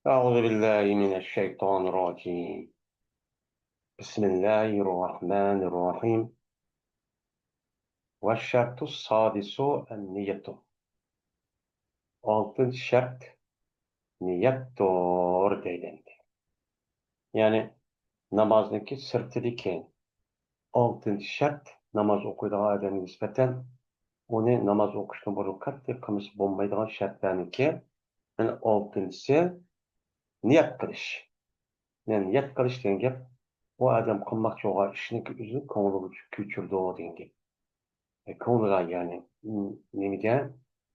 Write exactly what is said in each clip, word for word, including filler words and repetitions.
أعوذ بالله من الشيطان الرجيم. بسم الله الرحمن الرحيم. والشرط السادس النية. ئالتىنچى شەرت نىيەتتۇر دەيدۇ. يەنى نامازنىڭكى سىرتىدىكى ئالتىنچى شەرت، ناماز ئوقۇيدىغان ئادەمگە نىسبەتەن ئۇنى ناماز ئوقۇشتىن بۇرۇن قەتئىي قىلمىسا بولمايدىغان شەرتلەرنىڭكى، يەنى ئالتىنچىسى نىيەت قىلىش. يەنى نىيەت قىلىش دېگەن گەپ، ئۇ ئادەم قىلماقچى بولغان ئىشنىڭكى ئۆزىنى كۆڭلىگە كۆچۈرىدۇ دېگەن گەپ. كۆڭلىگە، يەنى، م، نېمىگە،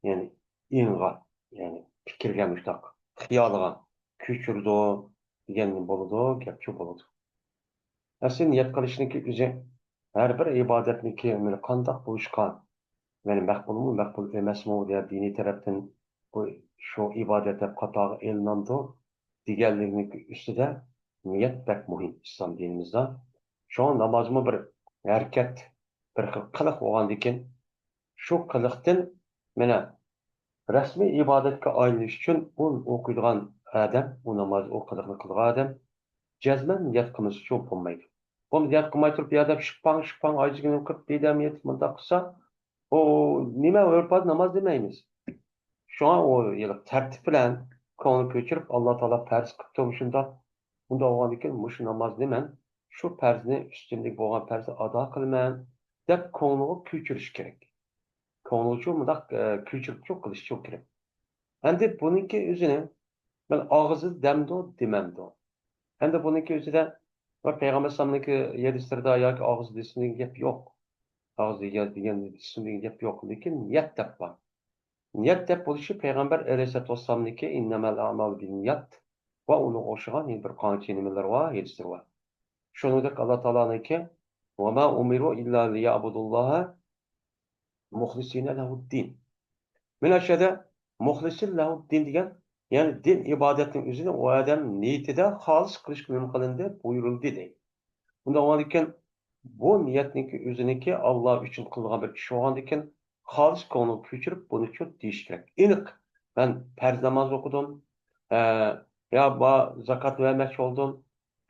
يەنى ئېڭىغا، يەنى پىكىرگە، مۇشتاق خىيالىغا كۆچۈرىدۇ دېگەن بولىدۇ، گەپچۇ بولىدۇ. ئەسلى نىيەت قىلىشنىڭكى ئۆزى ھەر بىر ئىبادەتنىڭكى مانا قانداق بولۇشقا، يەنى مەقبۇلمۇ، مەقبۇل ئەمەسمۇ، يا دىنىي تەرەپتىن بۇ، شۇ ئىبادەت دەپ قاتارغا ئېلىنامدۇ دېگەنلىكنىڭكى ئۈستىدە نىيەت بەك مۇھىم ئىسلام دىنىمىزدا. شۇڭا نامازمۇ بىر ھەرىكەت، بىر خىل قىلىق بولغاندىكىن، شۇ قىلىقتىن مانا رەسمىي ئىبادەتكە ئايلىنىش ئۈچۈن ئۇ ئوقۇيدىغان ئادەم، ئۇ ناماز، ئۇ قىلىقنى قىلىدىغان ئادەم جەزمەن نىيەت قىلمىسىچۇ بولمايدۇ. بۇ نىيەت قىلماي تۇرۇپ، يا دەپ شىپپاڭ، شىپپاڭ، ئايجىگىنىم قىلىپ، دېدەم يېتىپ مۇنداق قىلسا، ئۇ نېمە ئۆرپ-ئادەت ناماز دېمەيمىز. شۇڭا ئۇ يىللىق تەرتىپ بىلەن كۆڭلىنى كۆچۈرۈپ، ئاللا تائالا پەرز قىپتۇ مۇشۇنداق. ئۇنداق بولغاندىكىن مۇشۇ نامازنى مەن شۇ پەرزنى، ئۈستۈمدىكى بولغان پەرزنى ئادا قىلىمەن دەپ كۆڭلىگە كۆچۈرۈش كېرەك. كۆڭلىگىچۇ مۇنداق، ئە، كۆچۈرۈپچۇ قىلىشچۇ كېرەك. ئەمدى بۇنىڭكى ئۆزىنى مەن ئاغزىدا دەمدۇ، دېمەمدۇ. ئەمدى بۇنىڭكى ئۆزىدە ۋە پەيغەمبەر ئەلەيھىسسالامنىڭكى ھەدىسلىرىدە ياكى ئاغزىدا دېسۇن دېگەن گەپ يوق. ئاغزىدا دېگەن، دېگەن، دېسۇن دېگەن گەپ يوق. لېكىن نىيەت دەپ بار. نىيەت دەپ بولۇشى پەيغەمبەر ئەلەيھىسسالاتۇ ۋەسسالامنىڭكى «إنما الأعمال بالنيات» ۋە ئۇنىڭغا ئوخشىغان يەنە بىر قانچە نېمىلەر بار، ھەدىسلەر بار. شۇنىڭدەك ئاللا تائالانىڭكى «وما أمروا إلا ليعبدوا الله مخلصين له الدين». مانا شۇ يەردە «مۇخلىسىن لەھۇددىن» دېگەن، يەنى دىن ئىبادەتنىڭ ئۆزىنى ئۇ ئادەم نىيىتىدە خالىس قىلىشقا نېمە قىلىندى؟ بۇيرۇلدى دەيدۇ. ئۇنداق بولغاندىكىن، بۇ نىيەتنىڭكى ئۆزىنىڭكى ئاللا ئۈچۈن قىلىدىغان بىر ئىش بولغاندىكىن، خالىس كۆڭلىگە كۆچۈرۈپ بۇنى شۇ دېيىش كېرەك. ئېنىق، مەن پەرز ناماز ئوقۇدۇم، ئە، يا با-، زاكاتنى بەرمەكچى بولدۇم،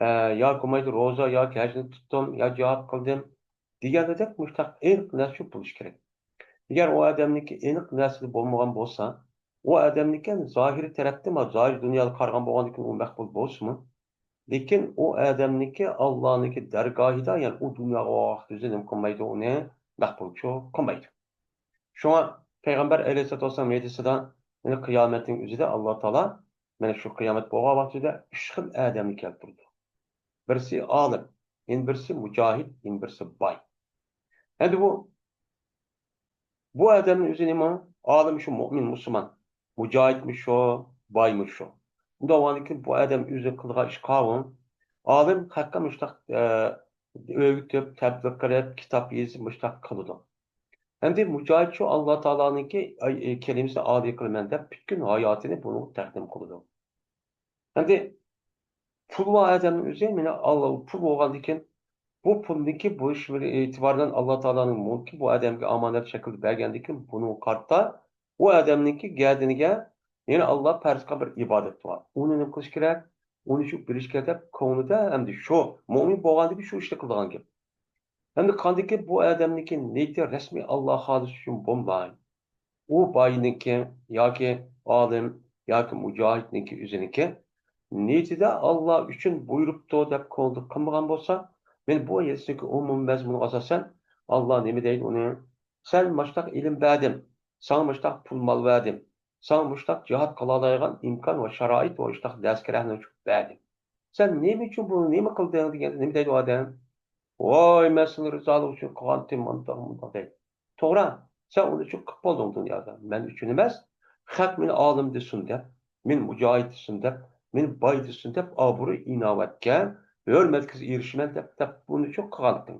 ئە، يا كومايدا روزا ياكى ھەجنى تۇتتۇم، يا جىھاد قىلدىم دېگەندەك مۇشتاق ئېنىق نەرسە شۇ بولۇشى كېرەك. ئەگەر ئۇ ئادەمنىڭكى ئېنىق نەرسىدە بولمىغان بولسا، ئۇ ئادەمنىڭكى زاھىرىي تەرەپتىن، زاھىرىي دۇنياغا قارىغان بولغاندىكىن ئۇ مەقبۇل بولسىمۇ، لېكىن ئۇ ئادەمنىڭكى ئاللانىڭكى دەرگاھىدا، يەنى ئۇ دۇنياغا ۋاقىت ئۆزى نېمە قىلمايدۇ، ئۇنى مەقبۇلچۇ قىلمايدۇ. شۇڭا پەيغەمبەر ئەلەيھىسسالاتۇ ۋەسسالام ھەدىسىدە، يەنى قىيامەتنىڭ ئۆزىدە ئاللا تائالا، مانا شۇ قىيامەت بولغان ۋاقتىدا ئۈچ خىل ئادەمنى كەلتۈرىدۇ. بىرسى ئالىم، يەنە بىرسى مۇجاھىد، يەنە بىرسى باي. ئەمدى بۇ، بۇ ئادەمنىڭ ئۆزى نېمە؟ ئالىم شۇ مۇئمىن، مۇسۇلمان. مۇجاھىدمۇ شۇ، بايمۇ شۇ. ئۇنداق بولغاندىكىن بۇ ئادەم ئۆزى قىلىدىغان ئىش قاۋۇ. ئالىم خەققە مۇشتاق، ئە، ئۆگىتىپ، تەبلىغ قىلىپ، كىتاب يېزىپ مۇشتاق قىلىدۇ. ئەمدى مۇجاھىد شۇ ئاللا تائالانىڭكى، ئاي، ئە، كەلىمىسىنى ئالىي قىلىمەن دەپ پۈتكۈل ھاياتىنى بۇنىڭغا تەقدىم قىلىدۇ. ئەمدى پۇل بار ئادەمنىڭ ئۆزى، مانا، ئاللا پۇل بولغاندىكىن، بۇ پۇلنىڭكى بولۇشى بىلەن ئېتىبارەن ئاللا تائالانىڭ مۇلكى بۇ ئادەمگە ئامانەت شەكلىدە بەرگەندىكىن، بۇنىڭغا قارىتا ئۇ ئادەمنىڭكى گەدىنىگە، يەنى ئاللا پەرز قىلغان بىر ئىبادەت بار. ئۇنى نېمە قىلىش كېرەك؟ ئۇنى شۇ بىلىش كېرەك دەپ كۆڭلىدە، ئەمدى شۇ مۇئمىن بولغاندىكىن شۇ ئىشنى قىلىدىغان گەپ. ئەمدى قاندىكى بۇ ئادەمنىڭكى نىيىتى رەسمىي ئاللا خالىس ئۈچۈن بولماي، ئۇ باينىڭكى ياكى ئالىم ياكى مۇجاھىدنىڭكى ئۆزىنىڭكى نىيىتىدە ئاللا ئۈچۈن بۇيرۇپتۇ دەپ كۆڭلىدە قىلمىغان بولسا، مەن بۇ ھەدىستىكى ئومۇمىي مەزمۇنغا ئاساسەن، ئاللا نېمە دەيدۇ ئۇنى؟ سەن مۇشتاق ئىلىم بەردىم، ساڭا مۇشتاق پۇل مال بەردىم، ساڭا مۇشتاق جىھاد قىلالايدىغان ئىمكان ۋە شارائىت ۋە مۇشتاق دەسكىرەكنى بەردىم. سەن نېمە ئۈچۈن بۇنى نېمە قىلدىڭ دېگەندە نېمە دەيدۇ ئادەم؟ ۋاي، مەن سېنى رىزالىق ئۈچۈن قىلغانتىم، مۇنداق، مۇنداق دەيدۇ. توغرا، سەن ئۇنى ئۈچۈن قىلىپ بولدۇڭ دۇنيادا. مەن ئۈچۈن ئەمەس، خەق مېنى ئالىم دېسۇن دەپ، مېنى مۇجاھىد دېسۇن دەپ، مېنى باي دېسۇن دەپ، ئابرۇي، ئىناۋەتكە، ھۆرمەتكە ئېرىشىمەن دەپ، دەپ بۇنى ئۈچۈن قىلغانتىڭ.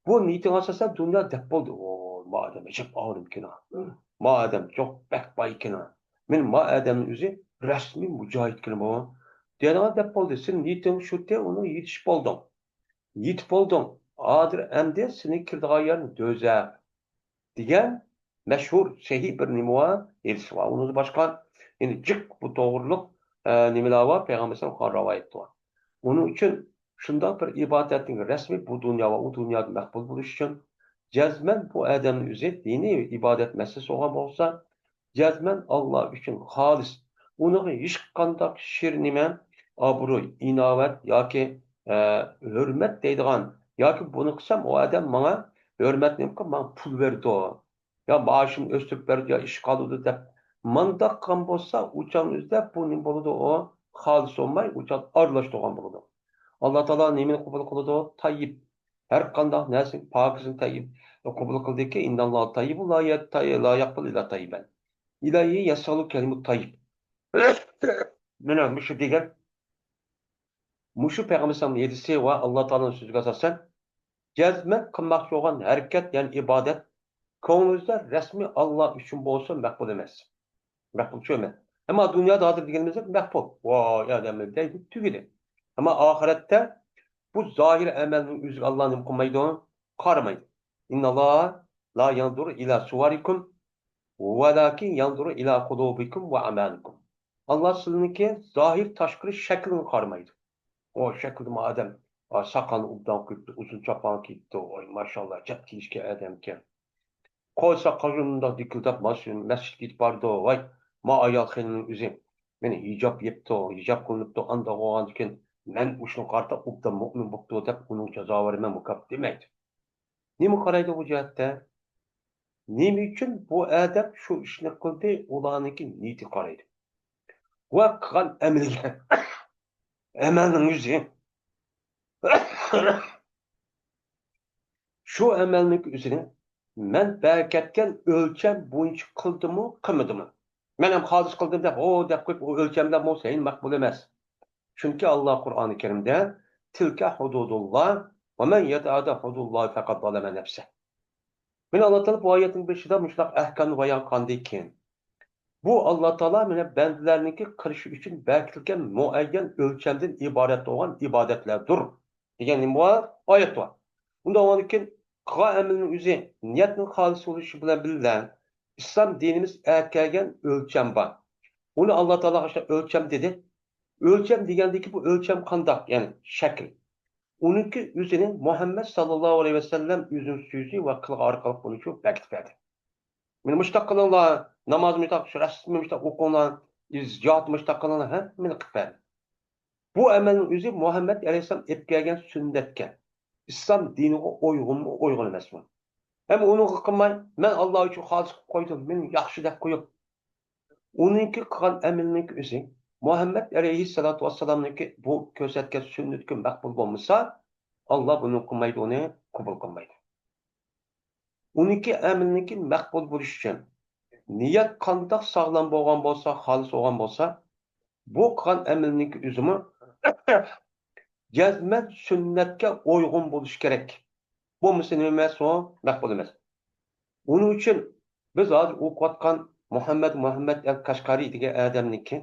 بۇ نىيىتىڭ ئاساسەن دۇنيا دەپ بولدى. ۋاي، ما ئادەم ئەجەب ئالىمكىنا. ما ئادەم چوق بەك بايكىنا. مېنى ما ئادەمنىڭ ئۆزى رەسمىي مۇجاھىدكىنىمۇ دېيەلىغان دەپ بولدى. سېنىڭ نىيىتىڭ شۇتى، ئۇنىڭ يېتىش بولدۇڭ. يېتىپ بولدۇڭ. ھازىر ئەمدى سېنىڭ كىرىدىغان يەرىڭ دوزاخ دېگەن مەشھۇر سەھىھ بىر نېمە بار، ھەدىس بار. ئۇنىڭدىن باشقا يەنە جىق بۇ توغرۇلۇق ئە، نېمىلەر بار؟ پەيغەمبەر ئەلەيھىسسالام قىلغان رىۋايەت بار. ئۇنىڭ ئۈچۈن شۇنداق بىر ئىبادەتنىڭ رەسمى بۇ دۇنيا ۋە ئۇ دۇنيادا مەقبۇل بولۇش ئۈچۈن جەزمەن بۇ ئادەمنىڭ ئۆزى دىنىي ئىبادەت مەسىلىسى بولغان بولسا، جەزمەن ئاللا ئۈچۈن خالىس، ئۇنىڭغا ھېچقانداق شىر نېمە، ئابرۇي، ئىناۋەت ياكى، ئە، ھۆرمەت دەيدىغان ياكى بۇنى قىلسام ئۇ ئادەم ماڭا ھۆرمەت نېمە قىلىپ ماڭا پۇل بېرىدۇ، يا مائاشىمنى ئۆستۈرۈپ بەردى، يا ئىشقا ئالىدۇ دەپ مانداق قىلغان بولسا، ئۇ چاغنىڭ ئۆزىدە بۇ نېمە بولىدۇ؟ ئۇ خالىس بولماي، ئۇ چاغدا ئارىلاشتۇرغان بولىدۇ. ئاللا تائالا نېمىنى قوبۇل قىلىدۇ؟ تاييىپ. ھەر قانداق نەرسىنى پاكىزنى تاييىپ قوبۇل قىلىدىكى، ئىنناللاھە تاييىبۇن لا ي-، تاي-، لا يەقبەلۇ ئىللا تاييىبەن. ئىلەيھى يەسئەلۇ كەلىمۇت تاييىپ. مانا مۇشۇ دېگەن، مۇشۇ پەيغەمبەر ئەلەيھىسسالامنىڭ ھەدىسى ۋە ئاللا تائالانىڭ سۆزىگە ئاساسەن، جەزمەن قىلماقچى بولغان ھەرىكەت، يەنى ئىبادەت، كۆڭلىڭىزدە رەسمىي ئاللا ئۈچۈن بولسا مەقبۇل ئەمەس. مەقبۇل شۇ ئەمەس. ئەمما دۇنيادا ھازىر دېگىنىمىزدەك مەقبۇل. ۋاي، ئادەم دەيدۇ، تۈگىدى. ئەمما ئاخىرەتتە بۇ زاھىر ئەمەلنىڭ ئۆزىگە ئاللا نېمە قىلمايدۇ؟ قارىمايدۇ. ئىنناللاھە لا يەنزۇرۇ ئىلا سۇۋەرىكۇم ۋەلاكىن يەنزۇرۇ ئىلا قۇلۇبىكۇم ۋە ئەمالىكۇم. ئاللا سىلىنىڭكى زاھىر تاشقىرى شەكلىگە قارىمايدۇ. ئۇ شەكىلدىمۇ ئادەم، ئا، ساقالنى ئوبدان قويۇپتۇ، ئۇزۇن چاپان كىيىپتۇ، ۋاي ماشاللا، ئەجەب كىيىشكەن ئادەمكەن. قوي ساقال مۇنداق دىكىلداپ مانا شۇ مەسچىتكە كېتىپ بارىدۇ، ۋاي، ما ئايال خېنىمنىڭ ئۆزى مانا ھىجاب يەپتۇ، ھىجاب قىلىنىپتۇ، ئانداق بولغاندىكىن مەن ئۇشۇنى قارىتا ئوبدان مۆمىن بوپتۇ دەپ ئۇنىڭ جازا بېرىمەن مۇكاپات دېمەيدۇ. نېمە قارايدۇ بۇ جەھەتتە؟ نېمە ئۈچۈن بۇ ئادەم شۇ ئىشنى قىلدى؟ ئۇلارنىڭكى نىيىتى قارايدۇ. ۋە قىلغان ئەمىلىگە، ئەمەلنىڭ يۈزى. شۇ ئەمەلنىڭكى ئۆزىنى مەن بەركەتكەن ئۆلچەم بويىچە قىلدىمۇ، قىلمىدىمۇ؟ مەن ھەم خالىس قىلدىم دەپ، ھو دەپ قويۇپ، ئۇ ئۆلچەمدە بولسا يەنە مەقبۇل ئەمەس. چۈنكى ئاللا قۇرئانى كەرىمدە، تىلكە ھۇدۇدۇللا ۋە مەن يەتەئەددە ھۇدۇدۇللاھى فەقەد زەلەمە نەفسە. مانا ئاللا تائالا بۇ ئايەتنىڭ بېشىدا مۇشۇنداق ئەھكامنى بايان قىلغاندىن كېيىن، بۇ ئاللا تائالا مانا بەندىلەرنىڭكى قىلىشى ئۈچۈن بەكىتىلگەن مۇئەييەن ئۆلچەمدىن ئىبارەت بولغان ئىبادەتلەردۇر، دېگەن نېمە بار؟ ئايەت بار. ئۇنداق بولغاندىكىن، قىلغان ئەمىلنىڭ ئۆزى نىيەتنىڭ خالىس بولۇشى بىلەن بىللە، ئىسلام دىنىمىز ئەتىگەن ئۆلچەم بار. ئۇنى ئاللا تائالا ئاشۇ ئۆلچەم دېدى. ئۆلچەم دېگەندىكى بۇ ئۆلچەم قانداق؟ يەنى شەكىل. ئۇنىڭكى ئۆزىنى مۇھەممەد ساللاللاھۇ ئەلەيھى ۋەسەللەم ئۆزىنىڭ سۆزى ۋە قىلىقى ئارقىلىق بۇنى شۇ بەكىتىپ بەردى. مانا مۇشۇنداق قىلىڭلار، ناماز مۇشۇنداق، شۇ رەسمىي مۇشۇنداق ئوقۇڭلار، زىيارەت مۇشۇنداق قىلىڭلار، ھەممىنى قىلىپ بەردى. بۇ ئەمەلنىڭ ئۆزى مۇھەممەد ئەلەيھىسسالام ئېلىپ كەلگەن سۈننەتكەن. ئىسلام دىنىغا ئۇيغۇنمۇ، ئۇيغۇن ئەمەسمۇ؟ ھەم ئۇنىڭغا قىلماي، مەن ئاللا ئۈچۈن خالىس قىلىپ قويدۇم، مېنى ياخشى دەپ قويۇپ. ئۇنىڭكى قىلغان ئەمىلىنىڭكى ئۆزى مۇھەممەد ئەلەيھىسسالاتۇ ۋەسسالامنىڭكى بۇ كۆرسەتكەن سۈننىتىگە مەقبۇل بولمىسا، ئاللا بۇنى قىلمايدۇ، ئۇنى قوبۇل قىلمايدۇ. ئۇنىڭكى ئەمىلىنىڭكى مەقبۇل بولۇشى ئۈچۈن نىيەت قانداق ساغلام بولغان بولسا، خالىس بولغان بولسا، بۇ قىلغان ئەمىلىنىڭكى ئۆزىمۇ جەزمەن سۈننەتكە ئۇيغۇن بولۇشى كېرەك. بولمىسا نېمە ئەمەس ئۇ؟ مەقبۇل ئەمەس. ئۇنىڭ ئۈچۈن بىز ھازىر ئوقۇۋاتقان مۇھەممەد، مۇھەممەد ئەل قەشقەرى دېگەن ئادەمنىڭكى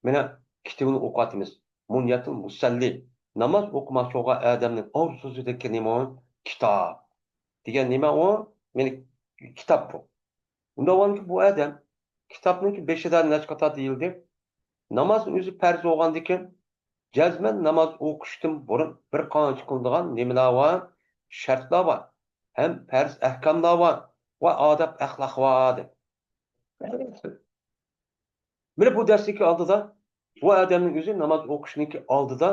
مانا كىتابىنى ئوقۇۋاتىمىز. مۇنيەتۇل مۇسەللى. ناماز ئوقۇماقچى بولغان ئادەمنىڭ ئارزۇسىدىكى نېمە ئۇ؟ كىتاب. دېگەن نېمە ئۇ؟ مانا كىتاب بۇ. ئۇنداق بولغاندىكىن بۇ ئادەم كىتابنىڭكى بېشىدا نەچچە قېتىم دېيىلدى. نامازنىڭ ئۆزى پەرز بولغاندىكىن، جەزمەن ناماز ئوقۇشتىن بۇرۇن بىر قانچە قىلىنىدىغان نېمىلەر بار؟ شەرتلەر بار. ھەم پەرز ئەھكاملار بار ۋە ئادەپ ئەخلاق بار، دەپ. مانا بۇ دەرسلىكى ئالدىدا بۇ ئادەمنىڭ ئۆزى ناماز ئوقۇشنىڭكى ئالدىدا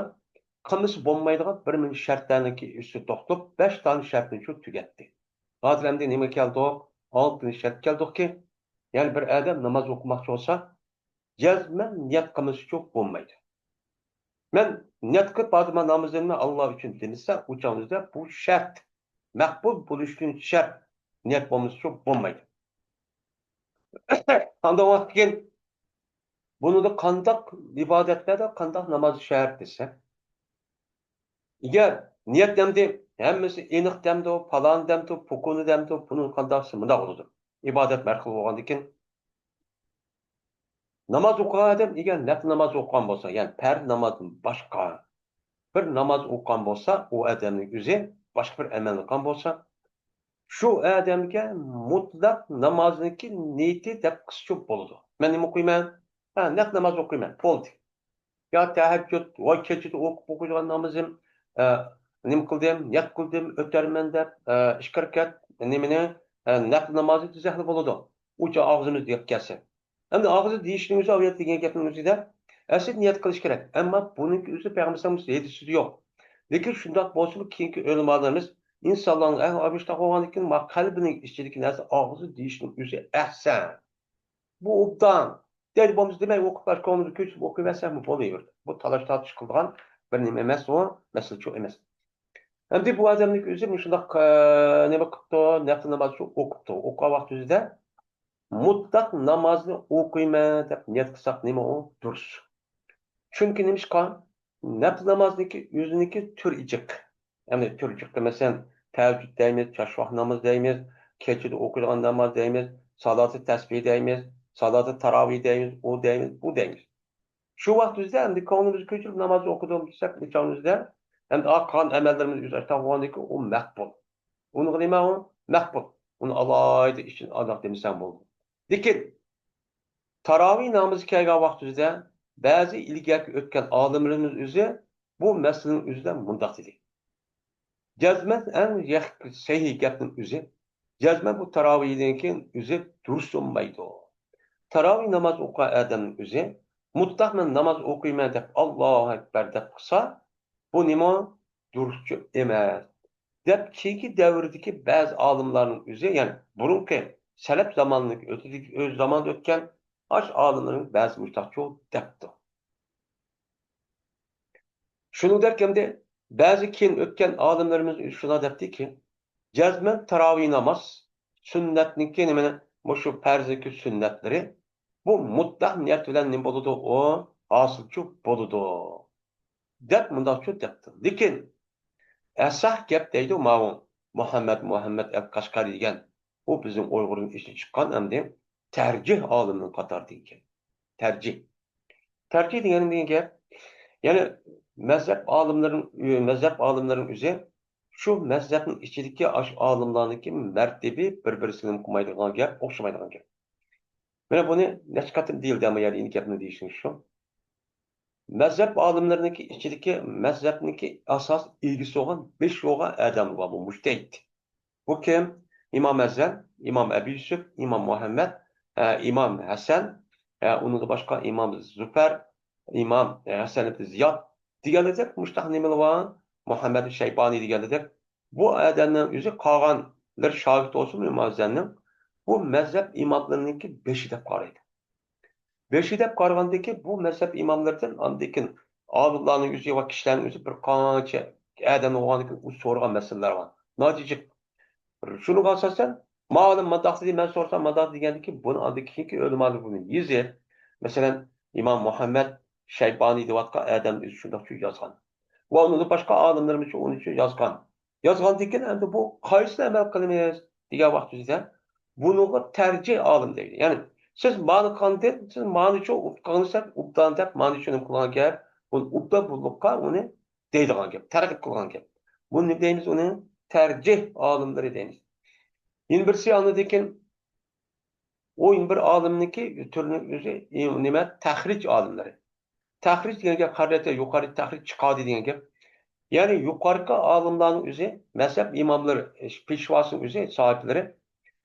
قىلمىسا بولمايدىغان بىر مۇنچە شەرتلەرنىڭكى ئۈستىدە توختىلىپ، بەش دانە شەرتنى شۇ تۈگەتتى. ھازىر ئەمدى نېمە كەلدۇق؟ ئالتىنچى شەرت كەلدۇقكى، يەنى بىر ئادەم ناماز ئوقۇماقچى بولسا، جەزمەن نىيەت قىلمىسىچۇ بولمايدۇ. مەن نىيەت قىلىپ ھازىر مەن ناماز ئېلىمەن ئاللا ئۈچۈن دېمىسە، ئۇ چاغدا بۇ شەرت، مەقبۇل بولۇش ئۈچۈن شەرت، نىيەت بولمىسىچۇ بولمايدۇ. ئاندىن كېيىن بۇنىڭدا قانداق ئىبادەتلەردە قانداق ناماز شەرت دېسە، ئەگەر نىيەت دەمدى، ھەممىسى ئېنىق دەمدۇ، پالان دەمدۇ، پۇكۇنى دەمدۇ، بۇنى قانداق دېسە مۇنداق بولىدۇ. ئىبادەت بىر خىل بولغاندىكىن، ناماز ئوقۇغان ئادەم ئەگەر نەپلى ناماز ئوقۇغان بولسا، يەنى پەرز نامازدىن باشقا بىر ناماز ئوقۇغان بولسا، ئۇ ئادەمنىڭ ئۆزى باشقا بىر ئەمەلنى قىلغان بولسا، شۇ ئادەمگە مۇتلەق نامازنىڭكى نىيىتى دەپ قىلسىچۇ بولىدۇ. مەن نېمە ئوقۇيمەن؟ ھە، نەپلى ناماز ئوقۇيمەن. بولدى. يا تەھەججۇد، ۋاي كېچىدە ئوقۇپ ئوقۇيدىغان نامىزىم، ئە، نېمە قىلدىم، نىيەت قىلدىم، ئۆتەرمەن دەپ، ئە، ئىككى رەكەت نېمىنى، ئە، نەپلى نامازنى تۈزەكلا بولىدۇ. ئۇچە ئاغزىمىز دېيىپ كەلسە. ئەمدى ئاغزى دېيىشنىڭ ئۆزى ئاۋۇ يەردە دېگەن گەپنىڭ ئۆزىدە ئەسلىدە نىيەت قىلىش كېرەك. ئەمما بۇنىڭكى ئۆزى پەيغەمبەر ئەلەيھىسسالام ھەدىسىدە يوق. لېكىن شۇنداق بولسىمۇ كېيىنكى ئۆلىمالىرىمىز ئىنسانلارنىڭ ئەھۋالى مۇشۇنداق بولغاندىكىن، ما قەلبىنىڭ ئىچىدىكى نەرسە ئاغزى دېيىشنىڭ ئۆزى ئەھسەن. بۇ ئوبدان. دەيدۇ، بولمىسا دېمەي ئوقۇپ، كۆڭلىمىزگە كۆچۈرۈپ ئوقۇيۋەرسەكمۇ بولۇۋېرىدۇ. بۇ تالاش-تارتىش قىلىدىغان بىر نېمە ئەمەس ئۇ، مەسىلە شۇ ئەمەس. ئەمدى بۇ ئادەمنىڭ ئۆزى مۇشۇنداق، ئە، نېمە قىپتۇ، نەپلى ناماز شۇ ئوقۇپتۇ. ئوقۇغان ۋاقتىدا مۇتلەق نامازنى ئوقۇيمەن دەپ نىيەت قىلساق نېمە ئۇ؟ دۇرۇس. چۈنكى نېمىشقا؟ نەپلى نامازنىڭكى ئۆزىنىڭكى تۈرى جىق. يەنى تۈرى جىق، مەسىلەن، تەھەججۇد دەيمىز، چاشۋاق ناماز دەيمىز، كېچىدە ئوقۇيدىغان ناماز دەيمىز، سالاتى تەسبىھ دەيمىز، سالاتى تاراۋىھ دەيمىز، ئۇ دەيمىز، بۇ دەيمىز. شۇ ۋاقتىمىزدا ئەمدى كۆڭلىمىزگە كۆچۈرۈپ ناماز ئوقۇدۇق دېسەك، ئىچىمىزدە ئەمدى قىلغان ئەمەللىرىمىز ئۆزى ئاشتاق بولغاندىن كېيىن ئۇ مەقبۇل. ئۇنىڭغا نېمە ئۇ؟ مەقبۇل. ئۇنى ئالاھىدە ئىچىدىن ئازراق دېمىسەڭ بولىدۇ. لېكىن تاراۋىھ نامىزى كەلگەن ۋاقتىمىزدا بەزى ئىلگىرىكى ئۆتكەن ئالىملىرىمىز ئۆزى بۇ مەسىلىنىڭ ئۆزىدە مۇنداق دېدى. جەزمەن ئەڭ يەق-، سەھىھ گەپنىڭ ئۆزى، جەزمەن بۇ تاراۋىھنىڭكى ئۆزى دۇرۇس بولمايدۇ. تاراۋىھ ناماز ئوقۇغان ئادەمنىڭ ئۆزى مۇتلەق مەن ناماز ئوقۇيمەن دەپ، ئاللاھۇ ئەكبەر دەپ قىلسا، بۇ نېمە؟ دۇرۇسچۇ ئەمەس. دەپ كېيىنكى دەۋردىكى بەزى ئالىملارنىڭ ئۆزى، يەنى بۇرۇنقى سەلەپ زامانىنىڭ ئۆتىدىكى، ئۆز زامانىدا ئۆتكەن ئاش ئالىملىرىنىڭ بەزى مۇشتاقچۇ دەپتۇ. شۇنىڭدەك ئەمدى بەزى كېيىن ئۆتكەن ئالىملىرىمىز شۇنداق دەپتىكى، جەزمەن تاراۋىھ ناماز سۈننەتنىڭكى نېمىنى، مۇشۇ پەرزنىڭكى سۈننەتلىرى، بۇ مۇتلەق نىيەت بىلەن نېمە بولىدۇ؟ ئۇ ھاسىلچۇ بولىدۇ، دەپ مۇنداقچۇ دەپتۇ. لېكىن ئەسەھ گەپ دەيدۇ ماۋۇ مۇھەممەد، مۇھەممەد ئەل قەشقەرى دېگەن، ئۇ بىزنىڭ ئۇيغۇردىن ئېسىپ چىققان ئەمدى تەرجىھ ئالىمنىڭ قاتارىدىكەن. تەرجىھ. تەرجىھ دېگەن نېمە دېگەن گەپ؟ يەنى مەزھەپ ئالىملىرىنىڭ، مەزھەپ ئالىملىرىنىڭ ئۆزى شۇ مەزھەپنىڭ ئىچىدىكى ئاشۇ ئالىملارنىڭكى مەرتىبى بىر-بىرسىگە نېمە قىلمايدىغان گەپ، ئوخشىمايدىغان گەپ. مانا بۇنى نەچچە قېتىم دېيىلدى، ئەمما يەنە يەنە گەپنى دېيىشنىڭ شۇ. مەزھەپ ئالىملىرىنىڭكى ئىچىدىكى مەزھەپنىڭكى ئاساس ئىگىسى بولغان، بېشى بولغان ئادەم بار، بۇ مۇجتەھىد. بۇ كىم؟ ئىمام ئەزھەر، ئىمام ئەبۇ يۈسۈپ، ئىمام مۇھەممەد، ئە، ئىمام ھەسەن، ئە، ئۇنىڭدىن باشقا ئىمام زۇپەر، ئىمام، ئە، ھەسەن ئىبن زىياد دېگەنلىدەك مۇشتاق نېمىلەر بار؟ مۇھەممەد شەيبانى دېگەنلىدەك. بۇ ئادەمنىڭ ئۆزى قالغانلىرى شاگىرت بولسىمۇ ئىمام ئەزھەرنىڭ، بۇ مەزھەپ ئىماملىرىنىڭكى بېشى دەپ قارايدۇ. بېشى دەپ قارىغاندىكىن بۇ مەزھەپ ئىماملىرىدىن ئاندىن كېيىن ئالىملارنىڭ ئۆزى ۋە كىشىلەرنىڭ ئۆزى بىر قانچە ئادەم بولغاندىن كېيىن ئۇ سورىغان مەسىلىلەر بار. ناجىجىق. شۇنىڭغا ئاساسەن، مالىم مانداق دېدى، مەن سورىسام مانداق دېگەندىكىن بۇنى ئاندىن كېيىنكى ئۆلىمالار بۇنى يېزىپ، مەسىلەن، ئىمام مۇھەممەد شەيبانى دەۋاتقان ئادەم ئۆزى شۇنداق يازغان. ۋە ئۇنىڭدىن باشقا ئالىملىرىمىز ئۇنى يازغان. يازغاندىن كېيىن ئەمدى بۇ قايسىنى ئەمەل قىلىمىز دېگەن ۋاقتىمىزدا بۇنىڭغا تەرجىھ ئالىم دەيدۇ. يەنى سىز مانى قىلغاندىن، سىز مانىچۇ قىلساق ئوبدان دەپ، مانىچۇ نېمە قىلغان گەپ، بۇنى ئوبدان بۇللۇققا ئۇنى دەيدىغان گەپ، تەرغىب قىلغان گەپ. بۇنى نېمە دەيمىز؟ ئۇنى تەرجىھ ئالىملىرى دەيمىز. يەنە بىرسى ئاندىن كېيىن ئۇ يەنە بىر ئالىمنىڭكى تۈرىنىڭ ئۆزى نېمە؟ تەخرىج ئالىملىرى. تەخرىج دېگەن گەپ قارىدى، يۇقىرى تەخرىج چىقاردى دېگەن گەپ. يەنى يۇقىرىقى ئالىملارنىڭ ئۆزى، مەزھەپ ئىماملىرى، پېشۋاسىنىڭ ئۆزى، ساھىبلىرى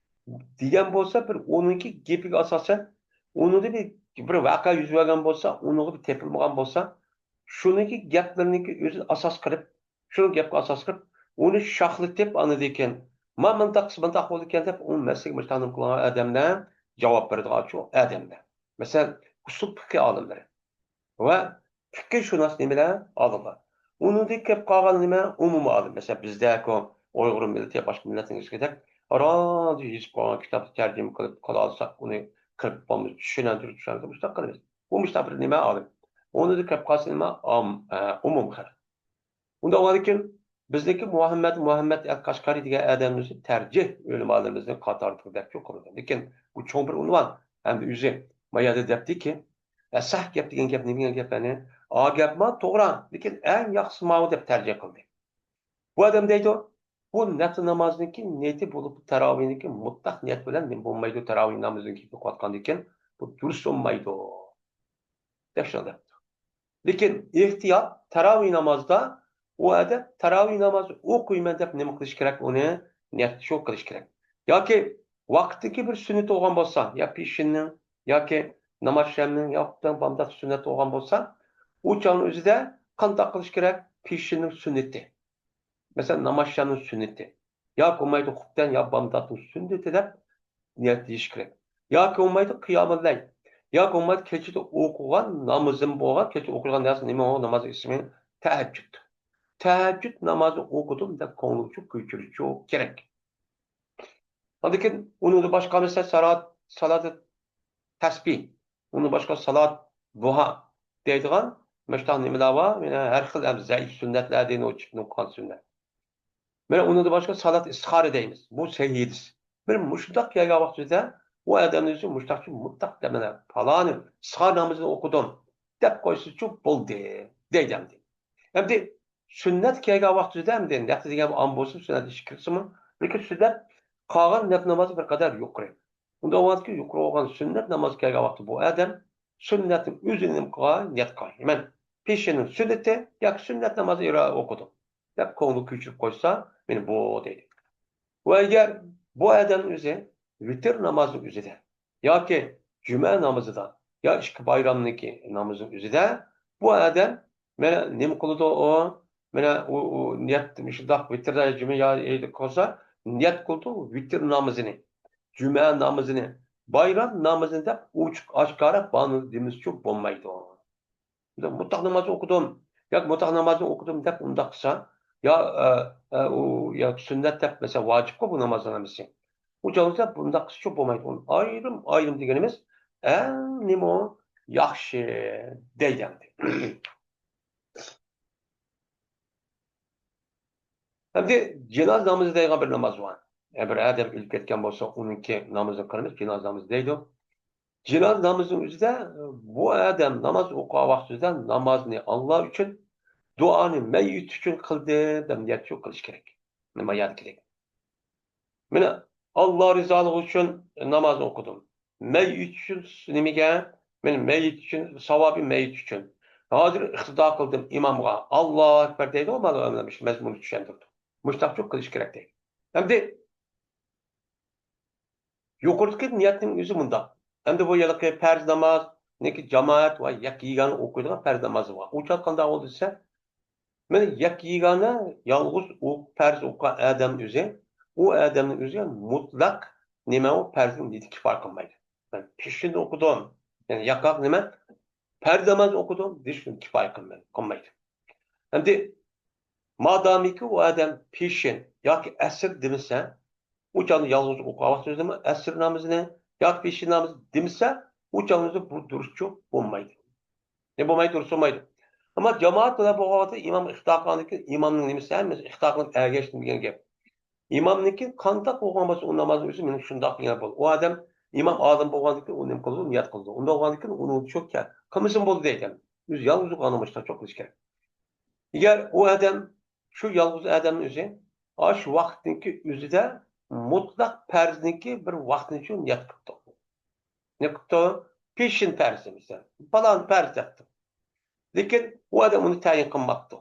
دېگەن بولسا، بىر ئۇنىڭكى گېپىگە ئاساسەن، ئۇنىڭدا بىر، بىر ۋەقە يۈز بەرگەن بولسا، ئۇنىڭغا بىر تېپىلمىغان بولسا، شۇنىڭكى گەپلىرىنىڭكى ئۆزىنى ئاساس قىلىپ، شۇ گەپكە ئاساس قىلىپ، ئۇنى شاخلىتىپ، ئاندىن كېيىن، ما مۇنداق قىلسا مۇنداق بولىدىكەن دەپ، ئۇ مەسىلىگە مۇشۇنداق نېمە قىلغان ئادەملەر جاۋاب بېرىدىغان شۇ ئادەملەر. مەسىلەن، ئۇسۇل پىقھى ئالىملىرى ۋە پىقھىشۇناس نېمىلەر؟ ئالىملار. ئۇنىڭدىن كېلىپ قالغان نېمە؟ ئومۇمىي ئالىم. مەسىلەن، بىزدەكۇ ئۇيغۇر مىللىتى باشقا مىللەتنىڭ ئۆزىگىدەك ئاراندا يېزىپ قويغان كىتابنى تەرجىمە قىلىپ قىلالىساق، ئۇنى قىلىپ بولمىسا، چۈشىنەندۈرۈپ، چۈشەندۈرۈپ، مۇشۇنداق قىلىمىز. بۇ مۇشۇنداق بىر نېمە ئالىم. ئۇنىڭدىن كېلىپ قالسا نېمە؟ ئام-، ئە، ئومۇم خەلق. ئۇنداق بولغاندىكىن، بىزنىڭكى مۇھەممەد، مۇھەممەد ئەل قەشقەرى دېگەن ئادەمنى تەرجىھ ئۆلىمالىرىمىزنىڭ قاتارىدىكى دەپ قارىدۇ. لېكىن بۇ چوڭ بىر ئۇنۋان. ھەمدە ئۆزى ما يەردە دەپتىكى، ئەسەھ گەپ دېگەن گەپ نېمە دېگەن گەپلەرنى، ئا گەپ ما توغرا، لېكىن ئەڭ ياخشىسى ماۋۇ دەپ تەرجىھ قىلدى. بۇ ئادەم دەيدۇ، بۇ نەپلى نامازنىڭكى نىيىتى بولۇپ، تاراۋىھنىڭكى مۇتلەق نىيەت بىلەن نېمە بولمايدۇ، تاراۋىھ نامىزىنى كېلىپ ئوقۇۋاتقاندىكىن، بۇ دۇرۇس بولمايدۇ، دەپ شۇنداق دەپتۇ. لېكىن ئېھتىيات تاراۋىھ نامازدا ئۇ ئادەم تاراۋىھ نامازى ئوقۇيمەن دەپ نېمە قىلىش كېرەك؟ ئۇنى نىيەت شۇ قىلىش كېرەك. ياكى ۋاقىتتىكى بىر سۈننىتى بولغان بولسا، يا پېشىننىڭ ياكى ناماز شەمنىڭ يا بامدات سۈننەت بولغان بولسا، ئۇ چاغنىڭ ئۆزىدە قانداق قىلىش كېرەك؟ پېشىننىڭ سۈننىتى. مەسىلەن، ناماز شەمنىڭ سۈننىتى. ياكى بولمايدۇ خۇپتەن يا بامداتنىڭ سۈننىتى دەپ نىيەت دېيىش كېرەك. ياكى بولمايدۇ قىيامۇللەيل. ياكى بولمايدۇ كېچىدە ئوقۇغان نامىزىم بولغان، كېچىدە ئوقۇيدىغان نەرسە نېمە ئۇ ناماز ئىسمى؟ تەھەججۇد. تەھەججۇد نامازى ئوقۇدۇم دەپ كۆڭلىگە كۆچۈرۈشى كېرەك. ئاندىن كېيىن ئۇنىڭدىن باشقا مەسىلەن، سالات، سالات تەسبىھ، ئۇنىڭدىن باشقا سالات بۇھا دەيدىغان مۇشۇنداق نېمىلەر بار. يەنە ھەر خىل ھەم زەئىپ سۈننەتلەر دەيدۇ، ئۇ چىقىپ قالغان سۈننەت. مانا ئۇنىڭدىن باشقا سالات ئىستىخارە دەيمىز. بۇ سەھىھ ھەدىس. بىر مۇشۇنداق كەلگەن ۋاقتىدا ئۇ ئادەمنىڭ ئۆزى مۇشۇنداقچە مۇتلەق دەپ، مانا پالانى ئىستىخارە نامىزىنى ئوقۇدۇم دەپ قويسىچۇ بولدى دەيدۇ ئەمدى. ئەمدى سۈننەت كەلگەن ۋاقتىدا ئەمدى نەپلى دېگەن ئان بولسۇن، سۈننەت ئىش كىرسىمۇ، لېكىن سۈننەت قالغان نەپلى نامازى بىر قەدەر يۇقىرى. ئۇنداق ۋاقىتتا يۇقىرى بولغان سۈننەت نامازى كەلگەن ۋاقتى بۇ ئادەم سۈننەتنىڭ ئۆزىنى نېمە قىلغان؟ نىيەت قىلغان. مەن پېشىننىڭ سۈننىتى ياكى سۈننەت نامازى ئىرا ئوقۇدۇم دەپ كۆڭلىگە كۆچۈرۈپ قويسا، مانا بۇ دەيدۇ. ۋە ئەگەر بۇ ئادەمنىڭ ئۆزى ۋىتىر نامازنىڭ ئۆزىدە ياكى جۈمە نامىزىدا يا ئىككى بايرامنىڭكى نامىزىنىڭ ئۆزىدە بۇ ئادەم مانا نېمە قىلىدۇ ئۇ؟ مانا ئۇ، ئۇ نىيەت مۇشۇنداق ۋىتىر يا جۈمە يا ئىدى قىلسا، نىيەت قىلىدۇ ۋىتىر نامىزىنى، جۈمە نامىزىنى، بايرام نامىزىنى دەپ ئوچۇق ئاشكارا بانى دېمىسىچۇ بولمايدۇ. مۇتلەق نامازنى ئوقۇدۇم ياكى مۇتلەق نامازنى ئوقۇدۇم دەپ ئۇنداق قىلسا، يا، ئە، ئە، ئۇ ياكى سۈننەت دەپ، مەسىلەن، ۋاجىپقۇ بۇ نامازنىڭ ھەممىسى. ئۇ چاغدا بۇنداق قىلسىچۇ بولمايدۇ. ئۇنى ئايرىم-ئايرىم دېگىنىمىز ئەڭ نېمە ياخشى دەيدۇ ئەمدى. ئەمدى جىنازا نامىزى دەيدىغان بىر ناماز بار. يەنى بىر ئادەم ئۆلۈپ كەتكەن بولسا، ئۇنىڭكى نامىزىنى قىلىمىز، جىنازا نامىزى دەيدۇ. جىنازا نامىزىنىڭ ئۆزىدە بۇ ئادەم ناماز ئوقۇغان ۋاقتىدا نامازنى ئاللا ئۈچۈن، دۇئانى مەييىت ئۈچۈن قىلدى دەپ نىيەت شۇ قىلىش كېرەك. نېمە يەردىكىدەك. مانا، ئاللا رىزالىقى ئۈچۈن ناماز ئوقۇدۇم. مەييىت ئۈچۈن نېمىگە؟ مانا، مەييىت ئۈچۈن، ساۋابى مەييىت ئۈچۈن. ھازىر ئىقتىدا قىلدىم ئىمامغا. ئاللا ئەكبەر دەيدۇ، مانا، مەزمۇننى چۈشەندۈردى. مۇشۇنداقچۇ قىلىش كېرەك دەيدۇ. ئەمدى يۇقىرىدىكى نىيەتنىڭ ئۆزى مۇنداق. ئەمدى بۇ ھېلىقى پەرز نامازنىڭكى جامائەت ۋە يەككە يېگانە ئوقۇيدىغان پەرز نامازى بار. ئۇ چاغ قانداق بولدى دېسە، مانا يەككە يېگانە يالغۇز ئوق-، پەرز ئوقۇغان ئادەمنىڭ ئۆزى، ئۇ ئادەمنىڭ ئۆزى مۇتلەق نېمە ئۇ پەرزنىڭ نىيىتى كىپايە قىلمايدۇ. مەن پېشىندە ئوقۇدۇم، يەنى ياقاق نېمە، پەرز ناماز ئوقۇدۇم دېيىش كىپايە قىلمايدۇ، قىلمايدۇ. ئەمدى مادامىكى ئۇ ئادەم پېشىن ياكى ئەسىر دېمىسە، ئۇ چاغدا يالغۇز ئوقۇغان ۋاقتىمىزدىمۇ ئەسىر نامىزىنى ياكى پېشىن نامىزى دېمىسە، ئۇ چاغدا بۇ دۇرۇسچۇ بولمايدۇ. نېمە بولمايدۇ؟ دۇرۇس بولمايدۇ. ئەمما جامائەت بىلەن بولغان ۋاقىتتا ئىمام ئىقتىدا قىلغاندىن كېيىن ئىمامنىڭ نېمىسى ھەممىسى ئىقتىدا قىلىپ ئەگەشتىم دېگەن گەپ. ئىمامنىڭكى قانداق بولغان بولسا، ئۇ نامازنىڭ ئۆزى مېنىڭ شۇنداق دېگەن بولدى. ئۇ ئادەم ئىمام ئادەم بولغاندىن كېيىن ئۇ نېمە قىلىدۇ؟ نىيەت قىلىدۇ. ئۇنداق بولغاندىن كېيىن ئۇنى شۇ قىلمىسىمۇ بولدى دەيدۇ. ئۆزى يالغۇز ئوقۇغان نامازدا شۇنداق قىلىش كېرەك. ئەگەر ئۇ ئادەم، شۇ يالغۇز ئادەمنىڭ ئۆزى، ئاشۇ ۋاقىتنىڭكى ئۆزىدە مۇتلەق پەرزنىڭكى بىر ۋاقتىنى شۇ نىيەت قىپتۇ. نېمە قىپتۇ؟ پېشىن پەرزى، مىسال، پالان پەرز دەپتۇ. لېكىن ئۇ ئادەم ئۇنى تەيىن قىلماپتۇ.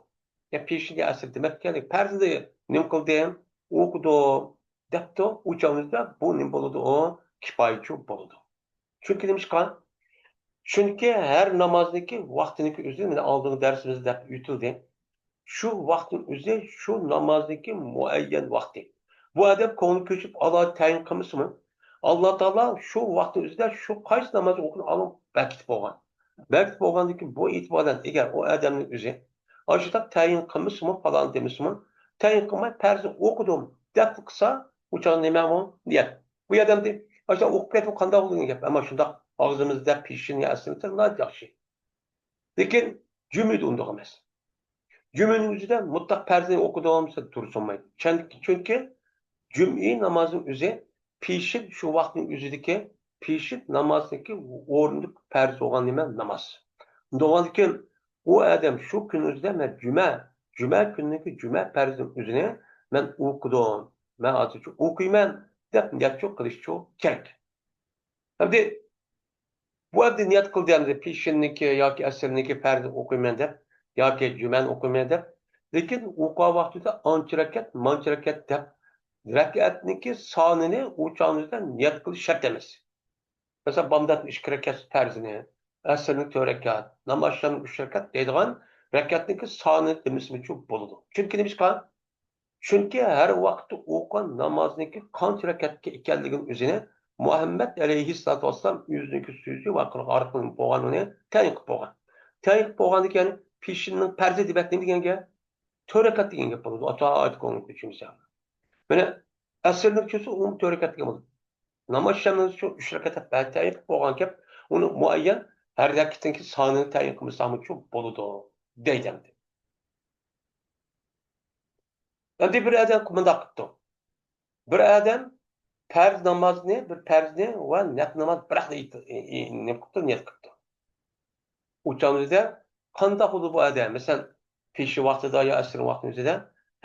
يا پېشىن يا ئەسىر دېمەپتىكەن، پەرزنى نېمە قىلدىم؟ ئوقۇدۇم دەپتۇ. ئۇ چاغدا بۇ نېمە بولىدۇ؟ ئۇ كىپايىچۇ بولىدۇ. چۈنكى نېمىشقا؟ چۈنكى ھەر نامازنىڭكى ۋاقتىنىڭكى ئۆزى، مانا ئالدىنقى دەرسىمىزدە دەپ ئۆتۈلدى. شۇ ۋاقىتنىڭ ئۆزى شۇ نامازنىڭكى مۇئەييەن ۋاقتى. بۇ ئادەم كۆڭلى كۆچۈپ ئاللا تەيىن قىلمىسىمۇ، ئاللا تائالا شۇ ۋاقىتنىڭ ئۆزىدە شۇ قايسى نامازنى ئوقۇشنى ئاللا بەكىتىپ بولغان. بەكىتىپ بولغاندىن كېيىن بۇ ئېتىبار بىلەن ئەگەر ئۇ ئادەمنىڭ ئۆزى ئاشۇنداق تەيىن قىلمىسىمۇ، پالان دېمىسىمۇ، تەيىن قىلماي پەرزنى ئوقۇدۇم دەپ قىلسا، ئۇ چاغدا نېمە ئۇ؟ نىيەت. بۇ ئادەمدە ئاشۇنداق ئوقۇپ كەتسە قانداق بولىدۇ دېگەن گەپ. ئەمما شۇنداق ئاغزىمىزدا پېشىن يا ئەسلىمىسە ناھايىتى ياخشى. لېكىن جۈمئىدە ئۇنداق ئەمەس. جۈمئىنىڭ ئۆزىدە مۇتلەق پەرزنى ئوقۇدۇم دېسە دۇرۇس بولمايدۇ. چۈن-، چۈنكى جۈمئە نامازنىڭ ئۆزى پېشىن، شۇ ۋاقىتنىڭ ئۆزىدىكى پېشىن نامازنىڭكى ئورنىدا پەرز بولغان نېمە؟ ناماز. ئۇنداق بولغاندىكىن ئۇ ئادەم شۇ كۈننىڭ ئۆزىدە مەن جۈمە، جۈمە كۈنىنىڭكى جۈمە پەرزىنىڭ ئۆزىنى مەن ئوقۇدۇم، مەن ھازىرچۇ ئوقۇيمەن دەپ نىيەتچۇ قىلىشچۇ كېرەك. ئەمدى بۇ ئەمدى نىيەت قىلدى، ئەمدى پېشىننىكى ياكى ئەسىرنىكى پەرزنى ئوقۇيمەن دەپ، ياكى جۈمەنى ئوقۇيمەن دەپ. لېكىن ئوقۇغان ۋاقتىدا ئانچە رەكەت، مانچە رەكەت دەپ، رەكەتنىڭكى سانىنى ئۇ چاغنىڭدا نىيەت قىلىش شەرت ئەمەس. مەسىلەن، بامداتنىڭ ئىككى رەكەت پەرزىنى، ئەسىرنىڭ تۆت رەكەت، ناماز ئىشلارنىڭ ئۈچ رەكەت دەيدىغان رەكەتنىڭكى سانىنى دېمىسىمۇچۇ بولىدۇ. چۈنكى نېمىشقا؟ چۈنكى ھەر ۋاقىتتا ئوقۇغان نامازنىڭكى قانچە رەكەتكە ئىكەنلىكىنى ئۆزىنى مۇھەممەد ئەلەيھىسسالاتۇ ۋەسسالام ئۆزىنىڭكى سۆزى ۋە قىلىقى ئارقىلىق بولغانلىقىنى تەيىن قىلىپ بولغان. تەيىن قىلىپ بولغاندىن كېيىن پېشىننىڭ پەرزى دېمەك نېمە دېگەن گەپ؟ تۆت رەكەت دېگەن گەپ بولىدۇ. ئاتا ئايەت كۆڭلىگە چۈشمىسە. مانا ئەسىرنىڭ چۈشى ئۇمۇ تۆت رەكەت دېگەن بولىدۇ. ناماز شەمنىڭ شۇ ئۈچ رەكەت دەپ تەيىن قىلىپ بولغان گەپ، ئۇنى مۇئەييەن ھەر رەكىتىنىڭكى سانىنى تەيىن قىلمىساقمۇ بولىدۇ، دەيدۇ ئەمدى. ئەمدى بىر ئادەم مۇنداق قىپتۇ. بىر ئادەم پەرز نامازنى، بىر پەرزنى ۋە نەپلى ناماز بىراقلا ئېيت-، ئى-، ئى-، نېمە قىپتۇ، نىيەت قىپتۇ. ئۇ چاغنىڭدا قانداق بولىدۇ بۇ ئادەم؟ مەسىلەن، پېشىن ۋاقتىدا يا ئەسىر ۋاقتىنىڭ ئۆزىدە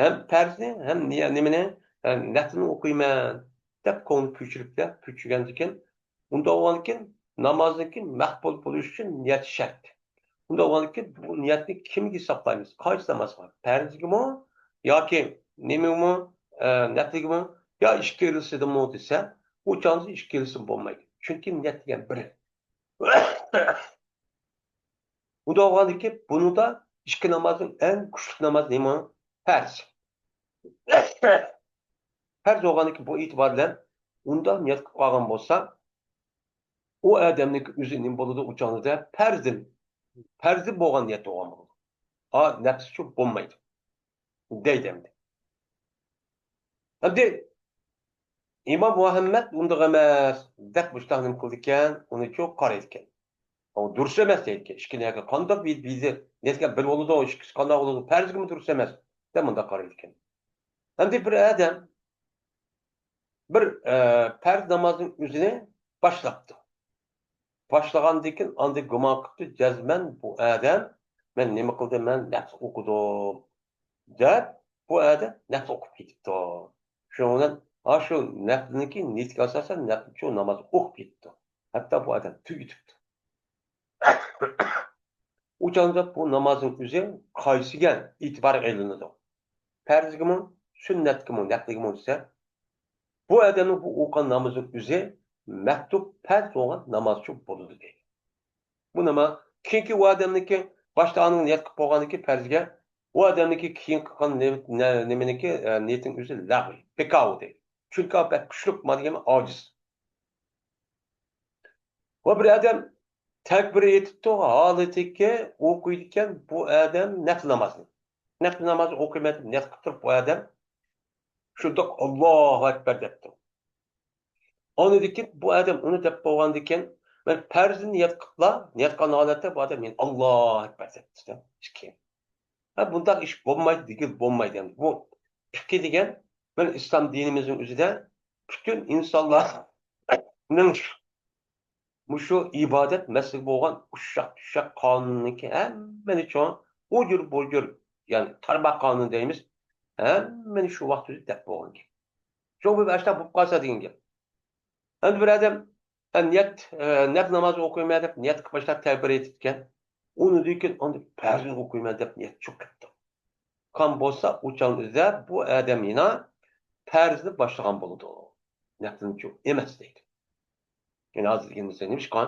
ھەم پەرزنى، ھەم نىيە-، نېمىنى، ھەم نەپلىنى ئوقۇيمەن دەپ كۆڭلى كۆچۈرۈپتە، كۆچۈرگەندىكىن، ئۇنداق بولغاندىكىن نامازنىڭكى مەقبۇل بولۇشى ئۈچۈن نىيەت شەرت. ئۇنداق بولغاندىكىن بۇ نىيەتنى كىمگە ھېسابلايمىز؟ قايسى نامازغا؟ پەرزگىمۇ ياكى نېمىگىمۇ، ئە، نەپلىگىمۇ يا ئىككىلىسىدىمۇ دېسە، ئۇ چاغدا ئىككىلىسى بولمايدۇ. چۈنكى نىيەت دېگەن بىر. ئۇنداق بولغاندىكىن بۇنىڭدا ئىككى نامازنىڭ ئەڭ كۈچلۈك نامازى نېمە؟ پەرز. پەرز بولغاندىكىن بۇ ئېتىبار بىلەن ئۇنداق نىيەت قىلىپ قالغان بولسا، ئۇ ئادەمنىڭكى ئۆزى نېمە بولىدۇ؟ ئۇ چاغدا پەرزدىن، پەرزدىن بولغان نىيەت بولغان بولىدۇ. ھا، نەپسىچۇ بولمايدۇ. دەيدۇ ئەمدى. ئەمدى ئىمام مۇھەممەد ئۇنداق ئەمەس، دەپ مۇشتاق نېمە قىلىدىكەن، ئۇنىچۇ قارايدىكەن. ئۇ دۇرۇس ئەمەس دەيدىكەن. ئىككى نەرسە قانداق بىر، بىر نەرسە بىر بولىدۇ، ئىككىسى قانداق بولىدۇ، پەرزگىمۇ دۇرۇس ئەمەس، دەپ مۇنداق قارايدىكەن. ئەمدى بىر ئادەم بىر، ئە، پەرز نامازنىڭ ئۆزىنى باشلاپتۇ. باشلىغاندىن كېيىن ئاندىن گۇمان قىپتۇ، جەزمەن بۇ ئادەم مەن نېمە قىلدىم، مەن نەپلى ئوقۇدۇم دەپ، بۇ ئادەم نەپلى ئوقۇپ كېتىپتۇ. شۇنىڭ بىلەن ھا شۇ نەپلىنىڭكى نىيىتىگە ئاساسەن نەپلى شۇ ناماز ئوقۇپ كېتىپتۇ. ھەتتا بۇ ئادەم تۈگىتىپتۇ. ئۇ چاغدا بۇ نامازنىڭ ئۆزى قايسىگە ئېتىبار ئېلىنىدۇ؟ پەرزگىمۇ، سۈننەتكىمۇ، نەپلىگىمۇ دېسە، بۇ ئادەمنىڭ بۇ ئوقۇغان نامىزىنىڭ ئۆزى مەكتۇب پەرز بولغان نامازچۇ بولىدۇ دەيدۇ. بۇ نېمە؟ كېيىنكى ئۇ ئادەمنىڭكى باشتا ئانىڭ نىيەت قىلىپ بولغاندىكى پەرزگە، ئۇ ئادەمنىڭكى كېيىن قىلغان نېمە-، نە-، نېمىنىڭكى، ئە، نىيىتىنىڭ ئۆزى لەغۋ، بىكارغۇ دەيدۇ. چۈنكى ئۇ بەك كۈچلۈك، مانا دېگەن ئاجىز. ۋە بىر ئادەم تەكبىر ئېيتىپتۇ، ھالىتىكى ئوقۇيدىكەن بۇ ئادەم نەپلى نامازنى. نەپلى نامازنى ئوقۇيمەن دەپ نىيەت قىلىپ تۇرۇپ بۇ ئادەم شۇنداق ئاللاھۇ ئەكبەر دەپتۇ. ئاندىن كېيىن بۇ ئادەم ئۇنى دەپ بولغاندىن كېيىن، مەن پەرزنى نىيەت قىلىپلا، نىيەت قىلغان ھالەتتە بۇ ئادەم يەنە ئاللاھۇ ئەكبەر دەپتۇ. ئىككى. ھە، بۇنداق ئىش بولمايدۇ، دېگىلى بولمايدۇ. يەنى بۇ پىقى دېگەن، مەن ئىسلام دىنىمىزنىڭ ئۆزىدە پۈتۈن ئىنسانلارنىڭ مۇشۇ ئىبادەت مەسىلىگە بولغان ئۇششاق-چۈششەك قانۇننىڭكى ھەممىنى چوڭ ئۇجۇر-بۇجۇر، يەنى تارماق قانۇن دەيمىز، ھەممىنى شۇ ۋاقىت ئۆزى دەپ بولغان گەپ. شۇڭا بۇ ئاشۇنداق بولۇپ قالسا دېگەن گەپ. ئەمدى بىر ئادەم، ئە، نىيەت، ئە، نەپ نامازى ئوقۇيمەن دەپ نىيەت قىلىپ باشلاپ تەكبىر ئېيتىپتىكەن. ئۇنىڭدىن كېيىن ئاندىن پەرزنى ئوقۇيمەن دەپ نىيەت چۈشۈپ كەپتۇ. قان بولسا، ئۇ چاغنىڭ ئۆزىدە بۇ ئادەم يەنە پەرزنى باشلىغان بولىدۇ. نەپلىنىچۇ ئەمەس دەيدۇ. يەنى ھازىر دېگىنىمىز نېمىشقا؟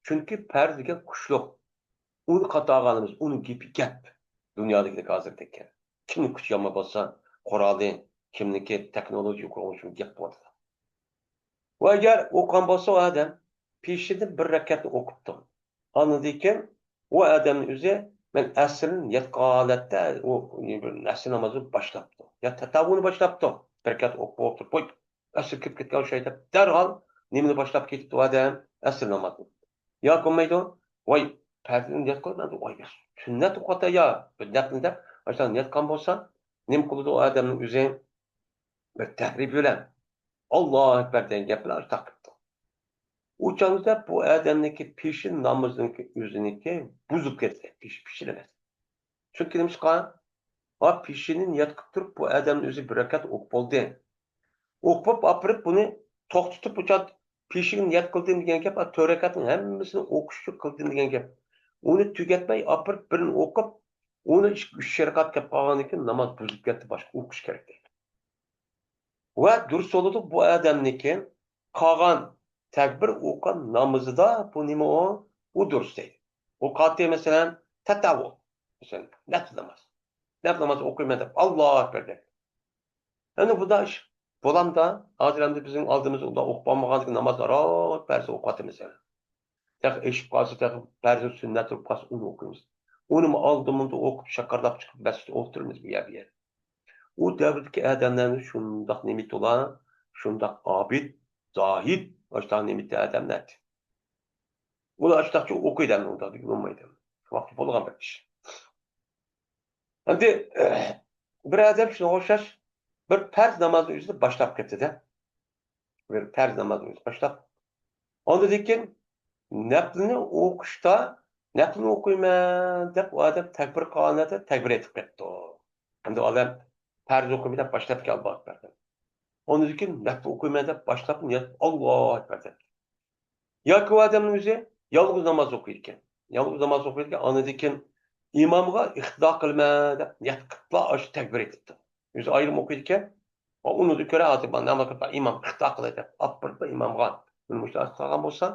چۈنكى پەرز دېگەن كۈچلۈك. ئۇنى قاتارغانىمىز، ئۇنىڭ گېپى گەپ. دۇنيادىكىدەك ھازىردەك. كىمنىڭ كۈچى يامان بولسا، قورالى، كىمنىڭكى تېخنولوگىيە يۇقىرى بولغان ئۈچۈن گەپ بولىدۇ. ۋە ئەگەر ئوقۇغان بولسا ئۇ ئادەم پېشىندىن بىر رەكەتنى ئوقۇپتۇ. ئاندىن كېيىن ئۇ ئادەمنىڭ ئۆزى مەن ئەسىرنى ياتقان ھالەتتە ئۇ بىر ئەسىر نامازىنى باشلاپتۇ. يا تاتاۋۇنى باشلاپتۇ. بىر رەكەت ئوقۇپ ئولتۇرۇپ قويۇپ، ئەسىر كىرىپ كەتكەن ئوخشايدۇ دەپ دەرھال نېمىنى باشلاپ كېتىپتۇ ئادەم؟ ئەسىر نامازىنى. يا بولمايدۇ، ۋاي، پەرزنى نىيەت قىلىپ، ۋاي، سۈننەت ئوقۇۋاتىدۇ يا، بىر نەپلىنى دەپ، ئاشۇنداق نىيەت قىلغان بولسا، نېمە قىلىدۇ ئۇ ئادەمنىڭ ئۆزى؟ بىر تەھرىر بىلەن، ئاللاھۇ ئەكبەر دېگەن گەپ بىلەن ئاشۇنداق قىپتۇ. ئۇ چاغدا بۇ ئادەمنىڭكى پېشىن نامىزىنىڭكى ئۆزىنىڭكى بۇزۇلۇپ كەتتى، پېشىن، پېشىن ئەمەس. چۈنكى نېمىشقا؟ ھا، پېشىننى نىيەت قىلىپ تۇرۇپ، بۇ ئادەمنىڭ ئۆزى بىر رەكەت ئوقۇپ بولدى. ئوقۇپ ئاپىرىپ، بۇنى توختىتىپ، بۇ چاغ پېشىنگە نىيەت قىلدىم دېگەن گەپ، تۆت رەكەتنىڭ ھەممىسىنى ئوقۇش ئۈچۈن قىلدىم دېگەن گەپ. ئۇنى تۈگەتمەي، ئاپىرىپ بىرنى ئوقۇپ، ئۇنى ئىككى، ئۈچ رەكەت كەپ قالغاندىن كېيىن ناماز بۇزۇلۇپ كەتتى، باشقا ئوقۇش كېرەك دەيدۇ. ۋە دۇرۇس بولىدۇ، بۇ ئادەمنىڭكى قالغان تەكبىر ئوقۇغان نامىزىدا بۇ نېمە ئۇ؟ ئۇ دۇرۇس دەيدۇ. ئۇ قالدى، مەسىلەن، تەتەۋۋۇ. مەسىلەن، نەپلى ناماز. نەپلى ناماز ئوقۇيمەن دەپ، ئاللاھۇ ئەكبەر دەپ. يەنى بۇنداق ئىش بولامدا، ھازىر ئەمدى بىزنىڭ ئالدىمىزدا ئۇنداق ئوقۇپ بولمىغاندىكىن ناماز ئاران پەرز ئوقۇۋاتىمىز يەنە. تېخى ئېشىپ قالسا، تېخى پەرزى سۈننەت تۇرۇپ قالسا، ئۇنى ئوقۇيمىز. ئۇنىمۇ ئالدى مۇندى ئوقۇپ، شاقارداپ چىقىپ، مەسچىتتە ئولتۇرىمىز بۇ يەر، بۇ يەر. ئۇ دەۋردىكى ئادەملەرنى شۇنداق نېمىتى ئۇلار، شۇنداق ئابىد، زاھىد، ئاشۇنداق نېمىتى ئادەملەر. ئۇلار ئاشۇنداقچە ئوقۇيدۇ ئەمدى، ئۇنداق دېگىلى بولمايدۇ. ۋاقتى بولغان بىر ئىش. ئەمدى بىر ئادەم شۇنىڭغا ئوخشاش بىر پەرز نامازنى ئۆزىدە باشلاپ كەتتى-دە. بىر پەرز نامازنى ئۆزى باشلاپ. ئاندىن كېيىن نەپلىنى ئوقۇشتا، نەپلىنى ئوقۇيمەن دەپ ئۇ ئادەم تەكبىر قىلغاندا تەكبىر ئېيتىپ كەتتى. ئەمدى ئادەم پەرز ئوقۇيمەن دەپ باشلاپ كەلدى. ئاندىن كېيىن نەپلى ئوقۇيمەن دەپ باشلاپ نىيەت، ئاللاھۇ ئەكبەر دەپ. ياكى ئۇ ئادەمنىڭ ئۆزى يالغۇز ناماز ئوقۇيدىكەن. يالغۇز ناماز ئوقۇيدىكەن، ئاندىن كېيىن ئىمامغا ئىقتىدا قىلىمەن دەپ نىيەت قىلىپلا ئاشۇ تەكبىر ئېيتىپتۇ. ئۆزى ئايرىم ئوقۇيدىكەن. ئۇنىڭدىن كۆرە ھازىر مانا ناماز ئوقۇپ، ئىمام ئىقتىدا قىلدى دەپ ئاپىرىپلا ئىمامغا مۇشۇنداق قىلغان بولسا،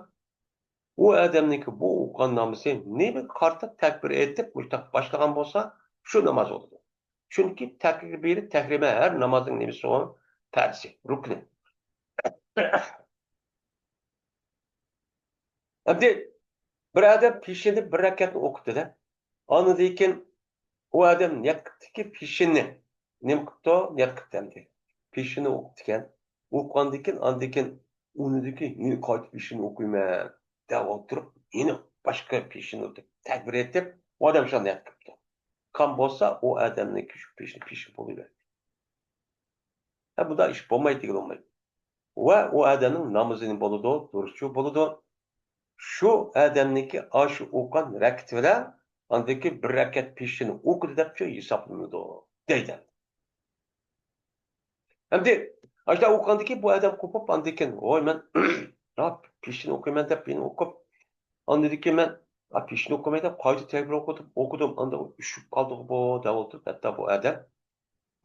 ئۇ ئادەمنىڭكى بۇ ئوقۇغان نامىزى نېمىگە قارىتا تەكبىر ئېيتىپ مۇشۇنداق باشلىغان بولسا، شۇ ناماز بولىدۇ. چۈنكى تەكبىرى تەھرىمە ھەر نامازنىڭ نېمىسى ئۇ؟ پەرزى، رۇكنى. ئەمدى بىر ئادەم پېشىننى بىر رەكەتنى ئوقۇپتۇ-دە. ئاندىن كېيىن ئۇ ئادەم نىيەت قىپتىكى، پېشىننى نېمە قىپتۇ؟ نىيەت قىپتۇ ئەمدى. پېشىننى ئوقۇپتىكەن. ئوقۇغاندىن كېيىن، ئاندىن كېيىن ئۇنىڭدىن كېيىن يەنە قايتا پېشىننى ئوقۇيمەن دەپ ئولتۇرۇپ، يەنە باشقا پېشىننى ئوقۇپ، تەكبىر ئېيتىپ، ئۇ ئادەم شۇنداق نىيەت قىپتۇ. قان بولسا، ئۇ ئادەمنىڭكى شۇ پېشىنى پېشىن بولۇۋەردى. ھە، بۇنداق ئىش بولمايدۇ دېگىلى بولمايدۇ. ۋە ئۇ ئادەمنىڭ نامىزى نېمە بولىدۇ؟ دۇرۇسچۇ بولىدۇ. شۇ ئادەمنىڭكى ئاشۇ ئوقۇغان رەكىتى بىلەن ئاندىكى بىر رەكەت پېشىنى ئوقۇدى دەپچۇ ھېسابلىنىدۇ، دەيدۇ. ئەمدى ئاشۇنداق ئوقۇغاندىكىن بۇ ئادەم قوپۇپ، ئاندىن كېيىن، ۋوي، مەن پېشىنى ئوقۇيمەن دەپ يەنە ئوقۇپ، ئاندىن كېيىن مەن پېشىنى ئوقۇماي دەپ قايتا تەكبىر ئوقۇدۇم، ئوقۇدۇم، ئاندىن ئۈشۈپ قالدىغۇ بۇ دەپ ئولتۇرۇپ، ھەتتا بۇ ئادەم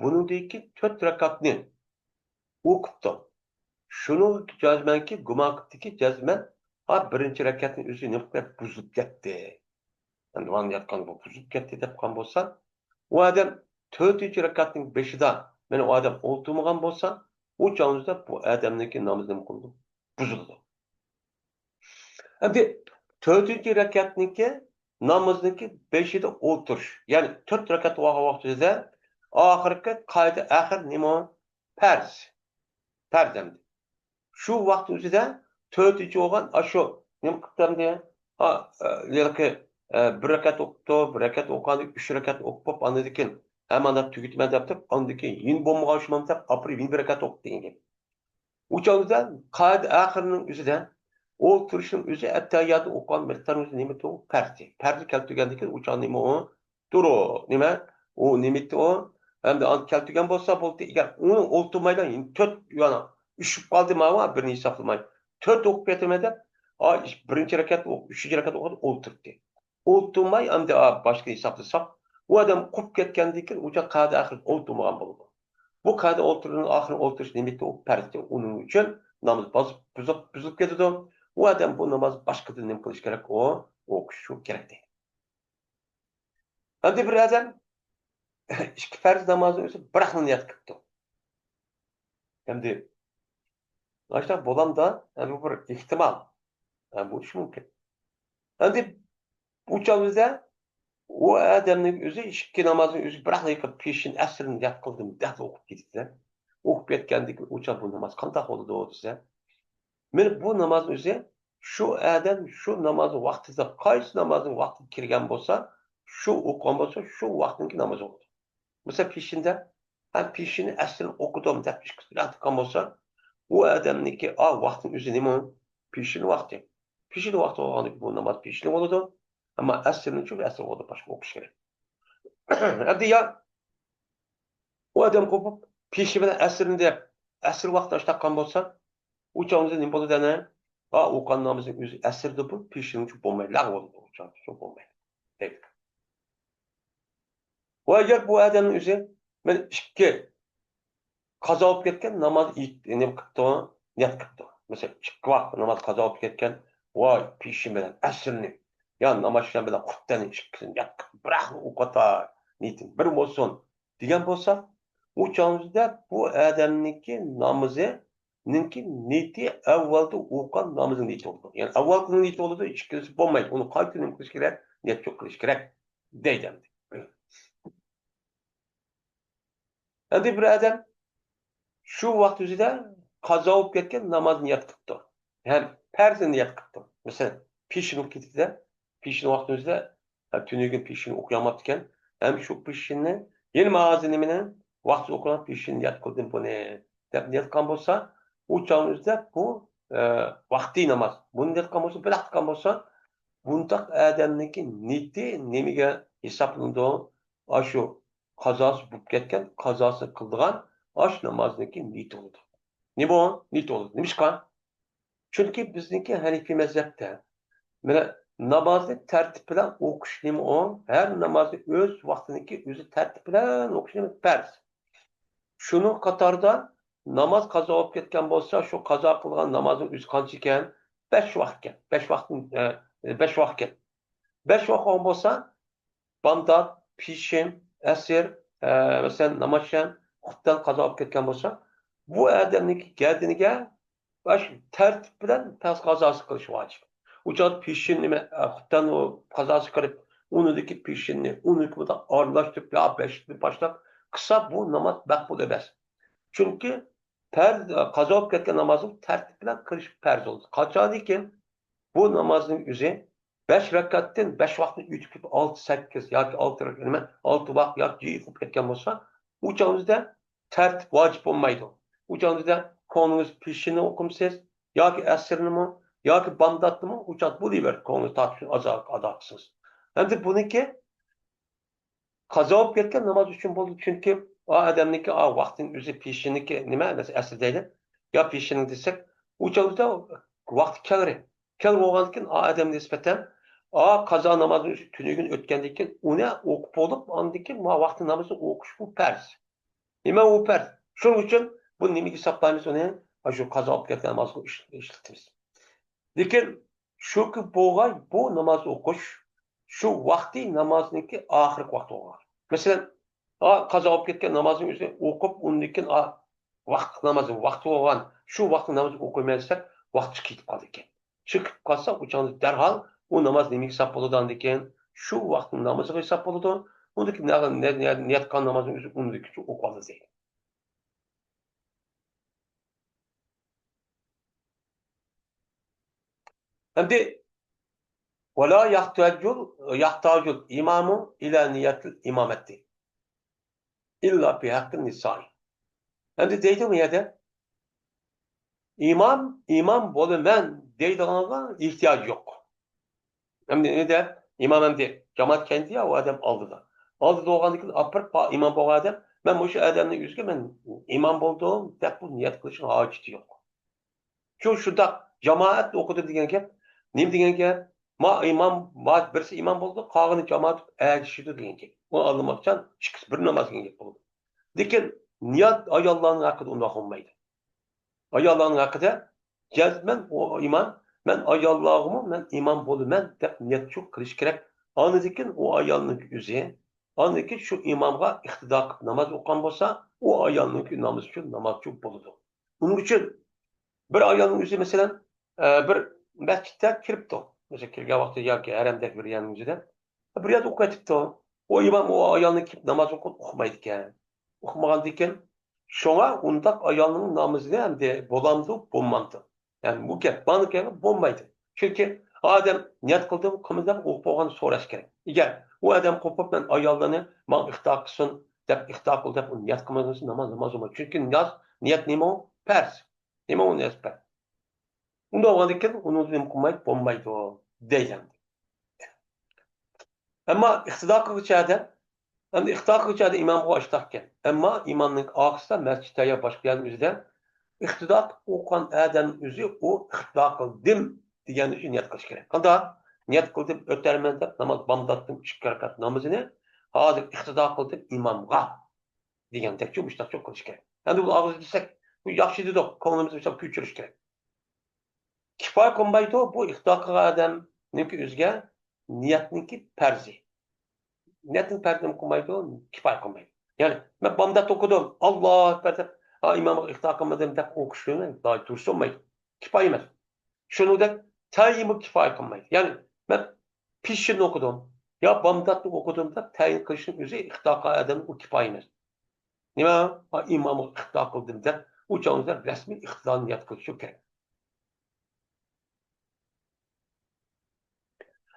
بۇنىڭدىن كېيىن تۆت رەكەتنى ئوقۇپتۇ. شۇنىڭغا جەزمەنكى، گۇمان قىپتىكى، جەزمەن، ھا، بىرىنچى رەكەتنىڭ ئۆزى نېمە قىلىپ بۇزۇلۇپ كەتتى. ئەمدى مانا ياتقان بۇ بۇزۇلۇپ كەتتى دەپ قالغان بولسا، ئۇ ئادەم تۆتىنچى رەكەتنىڭ بېشىدا مانا ئۇ ئادەم ئولتۇرمىغان بولسا، ئۇ چاغدا بۇ ئادەمنىڭكى نامىزى نېمە قىلىدۇ؟ بۇزۇلىدۇ. ئەمدى تۆتىنچى رەكەتنىڭكى نامىزنىڭكى بېشىدا ئولتۇرۇش، يەنى تۆت رەكەت بولغان ۋاقتىدا ئاخىرقى قايدا ئاخىر نېمە؟ پەرز. پەرز ئەمدى. شۇ ۋاقىت ئىچىدە تۆتىنچى بولغان ئاشۇ نېمە قىپتۇ ئەمدى؟ ھا، ئە، ھېلىقى، ئە، بىر رەكەت ئوقۇپتۇ، بىر رەكەت ئوقۇغاندىن كېيىن ئۈچ رەكەت ئوقۇپ، ئاندىن كېيىن ھەممە ئادەم تۈگىتىمەن دەپ تۇرۇپ، ئاندىن كېيىن يېنى بولمىغان شۇ دەپ ئاپىرىپ يېنى بىر رەكەت ئوقۇپ دېگەن گەپ. ئۇ چاغدا قائىدە ئاخىرنىڭ ئۆزىدە ئولتۇرۇشنىڭ ئۆزى ئەتتەھىياتنى ئوقۇغان مىقدارنىڭ ئۆزى نېمە ئۇ؟ پەرزى. پەرزى كەلتۈرگەندىن كېيىن ئۇ چاغ نېمە ئۇ؟ دۇرۇ، نېمە؟ ئۇ نېمىتى ئۇ؟ ئەمدى ئاندىن كەلتۈرگەن بولسا بولدى. ئەگەر ئۇنى ئولتۇرمايلا، يەنە تۆت، يەنە ئۈشۈپ قالدى ماۋۇ، بىرنى ھېسابلىماي. تۆت ئوقۇپ كېتىمەن دەپ، ئا، ئىش-، بىرىنچى رەكەت ئوق-، ئۈچىنچى رەكەت ئوقۇدى، ئولتۇردى. ئولتۇرماي، ئەمدى، ئا، باشقا ھېسابلىساق، ئۇ ئادەم قوپۇپ كەتكەندىن كېيىن، ئۇ چاغ قائىدە ئاخىرىدا ئولتۇرمىغان بولىدۇ. بۇ قائىدە ئولتۇرۇشنىڭ ئاخىرى ئولتۇرۇش نېمىتى ئۇ پەرزى. ئۇنىڭ ئۈچۈن ناماز بازىپ، بۇزۇپ، بۇزۇلۇپ كېتىدۇ. ئۇ ئادەم بۇ ناماز باشقىدىن نېمە قىلىش كېرەك؟ ئۇ ئوقۇشى كېرەك دەيدۇ. ئەمدى بىر ئادەم ئىككى پەرز نامازنىڭ ئۆزى بىراقلا نىيەت قىپتۇ. ئەمدى ئاشۇنداق بولامدا، ئە، بۇ بىر ئېھتىمال. ئە، بولۇشى مۇمكىن. ئەمدى بۇ چاغدا ئۇ ئادەمنىڭ ئۆزى ئىككى نامازنىڭ ئۆزى بىراقلا يىقىپ، پېشىن ئەسىرنى نىيەت قىلدىم دەپ ئوقۇپ كېتىدۇ. ئوقۇپ كەتكەندىن كېيىن ئۇ چاغ بۇ ناماز قانداق بولىدۇ دېسە، مانا بۇ نامازنىڭ ئۆزى شۇ ئادەم شۇ نامازنىڭ ۋاقتىدا، قايسى نامازنىڭ ۋاقتىدا كىرگەن بولسا، شۇ ئوقۇغان بولسا، شۇ ۋاقىتنىڭكى نامىزى بولىدۇ. مەسىلەن، پېشىندە، ھەم پېشىنى ئەسىرنى ئوقۇدۇم دەپ ئىككىسى بىر ئاتقان بولسا، ئۇ ئادەمنىڭكى ئا ۋاقتىنىڭ ئۆزى نېمە؟ پېشىن ۋاقتى. پېشىن ۋاقتى بولغاندىكىن بۇ ناماز پېشىن بولىدۇ. ئەمما ئەسىرنىچۇ؟ ئەسىر بولىدۇ، باشقا ئوقۇش كېرەك. ئەمدى يا ئۇ ئادەم قوپۇپ، پېشىن بىلەن ئەسىرنى دەپ، ئەسىر ۋاقتىدا ئاشتاققان بولسا، ئۇ چاغدا نېمە بولىدۇ ئەنە؟ ھا، ئوقۇغان نامىزىنىڭ ئۆزى ئەسىردە بولۇپ، پېشىنچە بولمايدۇ، لەغۋ بولىدۇ، ئۇ چاغدا شۇ بولمايدۇ، دەيدۇ. ۋە ئەگەر بۇ ئادەمنىڭ ئۆزى، مەن ئىككى قازا بولۇپ كەتكەن ناماز ئېيت-، نېمە قىپتۇ؟ نىيەت قىپتۇ. مەسىلەن، ئىككى ۋاق ناماز قازا بولۇپ كەتكەن، ۋاي، پېشىن بىلەن ئەسىرنى، يا ناماز بىلەن خۇپتەننى ئىككىسىنى نىيەت قىپ، بىراقلا ئوقۇۋاتاي، نىيىتىم بىر بولسۇن، دېگەن بولسا، ئۇ چاغىمىزدا بۇ ئادەمنىڭكى نامىزى، نىڭكى نىيىتى ئەۋۋەلدە ئوقۇغان نامىزىنىڭ نىيىتى بولىدۇ. يەنى ئەۋۋەلكىنىڭ نىيىتى بولىدۇ، ئىككىنچىسى بولمايدۇ. ئۇنى قايتا نېمە قىلىش كېرەك؟ نىيەت يوق قىلىش كېرەك، دەيدۇ ئەمدى. ئەمدى بىر ئادەم شۇ ۋاقىت ئۆزىدە قازا بولۇپ كەتكەن نامازنى نىيەت قىپتۇ. ھەم پەرزنى نىيەت قىپتۇ. مەسىلەن، پېشىن بولۇپ كېتىپتۇ-دە، پېشىن ۋاقتىمىزدا، ھە، تۈنۈگۈن پېشىننى ئوقۇيالماپتىكەن. ھەم شۇ پېشىننى، يەنە مانا ھازىر نېمىنى، ۋاقتىدا ئوقۇغان پېشىننى نىيەت قىلدىم بۇنى، دەپ نىيەت قىلغان بولسا، ئۇ چاغنىڭ ئۆزىدە بۇ، ئە، ۋاقتى ناماز. بۇنى نىيەت قىلغان بولسا، بىر ۋاقىت قىلغان بولسا، بۇنداق ئادەمنىڭكى نىيىتى نېمىگە ھېسابلىنىدۇ؟ ئاشۇ قازاسى بولۇپ كەتكەن، قازاسىنى قىلىدىغان ئاشۇ نامازنىڭكى نىيىتى بولىدۇ. نېمە ئۇ؟ نىيىتى بولىدۇ. نېمىشقا؟ چۈنكى بىزنىڭكى ھەنىفىي مەزھەپتە، مانا، نامازنى تەرتىپ بىلەن ئوقۇش نېمە ئۇ؟ ھەر نامازنى ئۆز ۋاقتىنىڭكى ئۆزى تەرتىپ بىلەن ئوقۇش نېمە؟ پەرز. شۇنىڭ قاتارىدا ناماز قازا بولۇپ كەتكەن بولسا، شۇ قازا قىلغان نامازنىڭ ئۆزى قانچە ئىكەن؟ بەش ۋاق ئىكەن. بەش ۋاقىت، ئە، بەش ۋاق ئىكەن. بەش ۋاق بولغان بولسا، بامدات، پېشىن، ئەسىر، ئە، مەسىلەن، نامازشام، خۇپتەن قازا بولۇپ كەتكەن بولسا، بۇ ئادەمنىڭكى گەدىنىگە باش تەرتىپ بىلەن پەرز قازاسى قىلىش ۋاجىپ. ئۇ چاغدا پېشىن نېمە، ئە، خۇپتەن قازاسى قىلىپ، ئۇنىڭدىكى پېشىننى، ئۇنىڭدىكى بۇنداق ئارىلاشتۇرۇپ، يا بەشتىن باشلاپ قىلسا، بۇ ناماز مەقبۇل ئەمەس. چۈنكى پەرز، قازا بولۇپ كەتكەن نامازنى تەرتىپ بىلەن قىلىش پەرز بولىدۇ. قاچانكى بۇ نامازنىڭ ئۆزى بەش رەكەتتىن بەش ۋاقىتنى ئۆتۈپ كېتىپ، ئالتە، سەككىز ياكى ئالتە رەكەت، نېمە، ئالتە ۋاق ياكى جىق بولۇپ كەتكەن بولسا، ئۇ چاغىمىزدا تەرتىپ ۋاجىپ بولمايدۇ. ئۇ چاغىمىزدا كۆڭلىڭىز پېشىننى ئوقۇمسىز، ياكى ئەسىرنىمۇ، ياكى بامداتنىمۇ، ئۇ چاغدا بولۇۋېرىدۇ، كۆڭلىڭىز تارتىپ ئازا-، ئادا قىلسىڭىز. ئەمدى بۇنىڭكى قازا بولۇپ كەتكەن ناماز ئۈچۈن بولىدۇ، چۈنكى ئا ئادەمنىڭكى ئا ۋاقتىنىڭ ئۆزى پېشىننىڭكى نېمە، مەسىلەن، ئەسىر دەيلى، يا پېشىننىڭ دېسەك، ئۇ چاغدا ۋاقتى كەڭرى. كەڭ بولغاندىكىن، ئا ئادەمگە نىسبەتەن، ئا قازا نامازنىڭ ئۆزى تۈنۈگۈن ئۆتكەندىن كېيىن، ئۇنى ئوقۇپ بولۇپ، ئاندىن كېيىن ما ۋاقتى نامازنى ئوقۇش بۇ پەرز. نېمە ئۇ پەرز؟ شۇنىڭ ئۈچۈن بۇ نېمىگە ھېسابلايمىز ئۇنى؟ ئاشۇ قازا بولۇپ كەتكەن نامازغا ئىش-، ئىشلىتىمىز. لېكىن شۇكى بولغاي بۇ ناماز ئوقۇش شۇ ۋاقتى نامازنىڭكى ئاخىرقى ۋاقتى بولغان. مەسىلەن، ئا، قازا بولۇپ كەتكەن نامازنىڭ ئۆزىنى ئوقۇپ، ئۇندىن كېيىن، ئا، ۋاقىت نامازى، ۋاقتى بولغان، شۇ ۋاقىت نامازنى ئوقۇيمەن دېسەك، ۋاقتى كېتىپ قالىدىكەن. شۇ كېتىپ قالسا، ئۇ چاغدا دەرھال ئۇ ناماز نېمىگە ھېساب بولىدۇ ئاندىن كېيىن؟ شۇ ۋاقىتنىڭ نامىزىغا ھېساب بولىدۇ. ئۇندىن كېيىن نە-، نە-، نە-، نىيەت قىلغان نامازنىڭ ئۆزى ئۇندىن كېيىن ئوقۇۋالىدۇ دەيدۇ. ئەمدى، ولا يحتاج، يحتاج الإمام إلى نية الإمامة إلا في حق النساء. ئەمدى دەيدۇ بۇ يەردە، ئىمام، ئىمام بولىمەن دەيدىغانغا ئېھتىياج يوق. ئەمدى نېمە دەپ، ئىمام ئەمدى جامائەت كەينىدە يا ئۇ ئادەم ئالدىدا. ئالدىدا بولغاندىن كېيىن ئاپىرىپ، ئا، ئىمام بولغان ئادەم، مەن مۇشۇ ئادەمنىڭ ئۆزىگە مەن ئىمام بولدۇم دەپ بۇ نىيەت قىلىشنىڭ ھاجىتى يوق. شۇ، شۇنداق جامائەت ئوقۇدۇم دېگەن گەپ. نېمە دېگەن گەپ؟ ما ئىمام، ما بىرسى ئىمام بولدى، قالغىنى جامائەت ئەگىشىدۇ دېگەن گەپ. ئۇ ئاللىماچان ئىككىسى بىر ناماز دېگەن گەپ بولىدۇ. لېكىن نىيەت ئاياللارنىڭ ھەققىدە ئۇنداق بولمايدۇ. ئاياللارنىڭ ھەققىدە جەزمەن ئۇ ئىمام، مەن ئاياللارغىمۇ مەن ئىمام بولىمەن دەپ نىيەت شۇ قىلىش كېرەك. ئاندىن كېيىن ئۇ ئايالنىڭ ئۆزى، ئاندىن كېيىن شۇ ئىمامغا ئىقتىدا قىلىپ ناماز ئوقۇغان بولسا، ئۇ ئايالنىڭكى نامىزى شۇ ناماز شۇ بولىدۇ. ئۇنىڭ ئۈچۈن بىر ئايالنىڭ ئۆزى، مەسىلەن، ئە، بىر مەسچىتتە كىرىپتۇ. مەسىلەن، كىرگەن ۋاقتى ياكى ھەرەمدەك بىر يەرنىڭ ئۆزىدە بىر يەردە ئوقۇۋېتىپتۇ. ئۇ ئىمام ئۇ ئايالنى كېلىپ ناماز ئوقۇپ ئۇقمايدىكەن. ئۇقمىغاندىكىن، شۇڭا ئۇنداق ئايالنىڭ نامىزىنى ئەمدى بولامدۇ، بولمامدۇ؟ يەنى بۇ گەپ، مانا گەپ بولمايدۇ. چۈنكى ئادەم نىيەت قىلدىمۇ، قىلمىدىمۇ ئوقۇپ بولغان سوراش كېرەك. ئەگەر ئۇ ئادەم قوپۇپ، مەن ئاياللارنى ماڭا ئىقتىدا قىلسۇن دەپ ئىقتىدا قىل دەپ ئۇنى نىيەت قىلمىغان بولسا، ناماز، ناماز بولمايدۇ. چۈنكى نىياز، نىيەت نېمە ئۇ؟ پەرز. نېمە ئۇ نىيەت پەرز؟ ئۇنداق بولغاندىكىن ئۇنى نېمە قىلمايدۇ، بولمايدۇ دەيدۇ. ئەمما ئىقتىدا قىلغۇچى ئادەم، ئەمدى ئىقتىدا قىلغۇچى ئادەم ئىمامغا ئاشتاقكەن. ئەمما ئىمامنىڭ ئارقىسىدا مەسچىتتە يا باشقا يەرنىڭ ئۆزىدە ئىقتىدا قىلىپ ئوقۇغان ئادەم ئۆزى ئۇ ئىقتىدا قىلدىم دېگەننى ئۆزى نىيەت قىلىش كېرەك. قانداق؟ نىيەت قىلدىم، ئۆتەرمەن دەپ ناماز، بامداتتىن ئىككى رەكەت نامىزىنى ھازىر ئىقتىدا قىلدىم ئىمامغا دېگەندەكچۇ، مۇشۇنداقچۇ قىلىش كېرەك. ئەمدى بۇ ئاغزىدا دېسەك، بۇ ياخشى دېدۇق، كۆڭلىمىزنى مۇشۇنداق كۆچۈرۈش كېرەك. كىپايە قىلمايدۇ، بۇ ئىقتىدا قىلغان ئادەمنىڭكى ئۆزىگە نىيەتنىڭكى پەرزى. نىيەتنىڭ پەرزىنى قىلمايدۇ، كىپايە قىلمايدۇ. يەنى، مەن بامدات ئوقۇدۇم، ئاللاھۇ ئەكبەر دەپ، ھا، ئىمامغا ئىقتىدا قىلمىدىم دەپ ئوقۇشنى دۇرۇس بولمايدۇ. كىپايە ئەمەس. شۇنىڭدەك تەيىنمۇ كىپايە قىلمايدۇ. يەنى، مەن پېشىننى ئوقۇدۇم، يا بامداتنى ئوقۇدۇم دەپ تەيىن قىلىشنىڭ ئۆزى ئىقتىدا قىلغان ئادەمنىڭ ئۇ كىپايە ئەمەس. نېمە؟ ھا، ئىمامغا ئىقتىدا قىلدىم دەپ، ئۇ چاغدا رەسمىي ئىقتىدانى نىيەت قىلىشى كېرەك.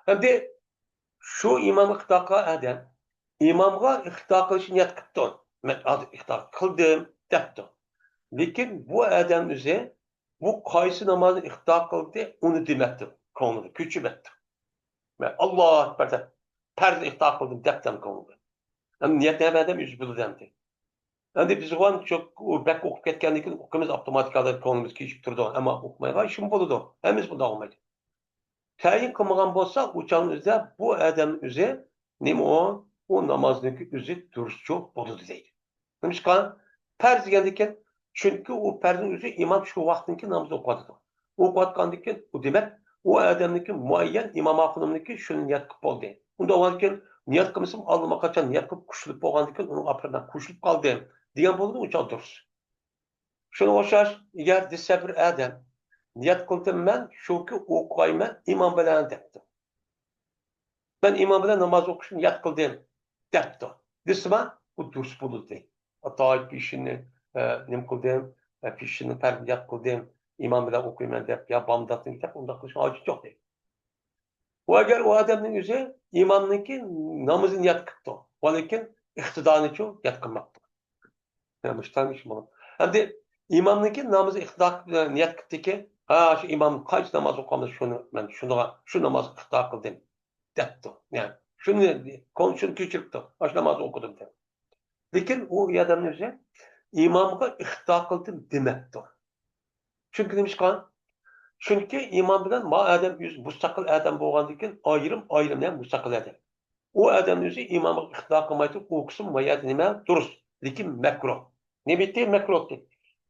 ئەمدى شۇ ئىمامغا ئىقتىدا قىلغان ئادەم ئىمامغا ئىقتىدا قىلىشنى نىيەت قىپتۇ. مەن ھازىر ئىقتىدا قىلدىم دەپتۇ. لېكىن بۇ ئادەم ئۆزى بۇ قايسى نامازنى ئىقتىدا قىلدى، ئۇنى دېمەپتۇ. كۆڭلىدە كۆچۈرمەپتۇ. مەن ئاللاھۇ ئەكبەر دەپ پەرزنى ئىقتىدا قىلدىم دەپتۇ كۆڭلىدە. ئەمدى نىيەتنى ھەممە ئادەم ئۆزى بىلىدۇ ئەمدى. ئەمدى بىز بولغان شۇ، ئۇ بەك ئوقۇپ كەتكەندىن كېيىن ئوقۇيمىز ئاپتوماتىكادا، كۆڭلىمىز كېچىپ تۇرىدۇ. ئەمما ئوقۇمايغان ئىشمۇ بولىدۇ. ھەممىسى بۇنداق بولمايدۇ. تەيىن قىلمىغان بولسا، ئۇ چاغنىڭ ئۆزىدە بۇ ئادەمنىڭ ئۆزى نېمە ئۇ؟ ئۇ نامازنىڭكى ئۆزى دۇرۇسچۇ بولىدۇ دەيدۇ. نېمىشقا؟ پەرز دېگەندىكىن، چۈنكى ئۇ پەرزنىڭ ئۆزى ئىمام شۇ ۋاقىتنىڭكى نامىزىنى ئوقۇۋاتىدۇ. ئوقۇۋاتقاندىكىن، ئۇ دېمەك، ئۇ ئادەمنىڭكى مۇئەييەن ئىمام ئاخۇنۇمنىڭكى شۇنى نىيەت قىلىپ بولدى. ئۇنداق بولغاندىكىن، نىيەت قىلمىسام، ئاللىماقاچان نىيەت قىلىپ قوشۇلۇپ بولغاندىكىن، ئۇنىڭ ئاپىرىدىن قوشۇلۇپ قالدىم دېگەن بولىدۇ، ئۇ چاغ دۇرۇس. شۇنىڭغا ئوخشاش، ئەگەر دېسە بىر ئادەم، نىيەت قىلدىم مەن، شۇكى ئوقۇغايمەن ئىمام بىلەن دەپتۇ. مەن ئىمام بىلەن ناماز ئوقۇشنى نىيەت قىلدىم دەپتۇ. دېسىما، بۇ دۇرۇس بولىدۇ. ئاتايىت پېشىننى، ئە، نېمە قىلدىم؟ ئە، پېشىننى پەرز نىيەت قىلدىم، ئىمام بىلەن ئوقۇيمەن دەپ، يا بامداتنى دەپ، ئۇنداق قىلىشقا ھاجەت يوق دەيدۇ. ئۇ ئەگەر ئۇ ئادەمنىڭ ئۆزى ئىمامنىڭكى نامىزىنى نىيەت قىپتۇ، ۋەلىكىن ئىقتىدانىچۇ نىيەت قىلماپتۇ. يەنە مۇشۇنداق ئىش بولىدۇ. ئەمدى ئىمامنىڭكى نامىزى ئىقتىدا قىلىپ نىيەت قىپتىكى، ھا، شۇ ئىمام قايسى ناماز ئوقۇغان بولسا، شۇنى مەن شۇنىڭغا، شۇ نامازغا ئىقتىدا قىلدىم دەپتۇ. يەنى شۇنى، شۇنى كۆچۈرۈپتۇ. ئاشۇ نامازنى ئوقۇدۇم دەپ. لېكىن ئۇ ئادەمنىڭ ئۆزى ئىمامغا ئىقتىدا قىلدىم دېمەپتۇ. چۈنكى نېمىشقا؟ چۈنكى ئىمام بىلەن ما ئادەم ئۆزى مۇستەقىل ئادەم بولغاندىكىن ئايرىم-ئايرىم، يەنى مۇستەقىل ئادەم. ئۇ ئادەمنىڭ ئۆزى ئىمامغا ئىقتىدا قىلماي تۇرۇپ، ئۇ قىسىم ما يەردە نېمە؟ دۇرۇس، لېكىن مەكرۇھ. نېمىتى مەكرۇھ دېدى؟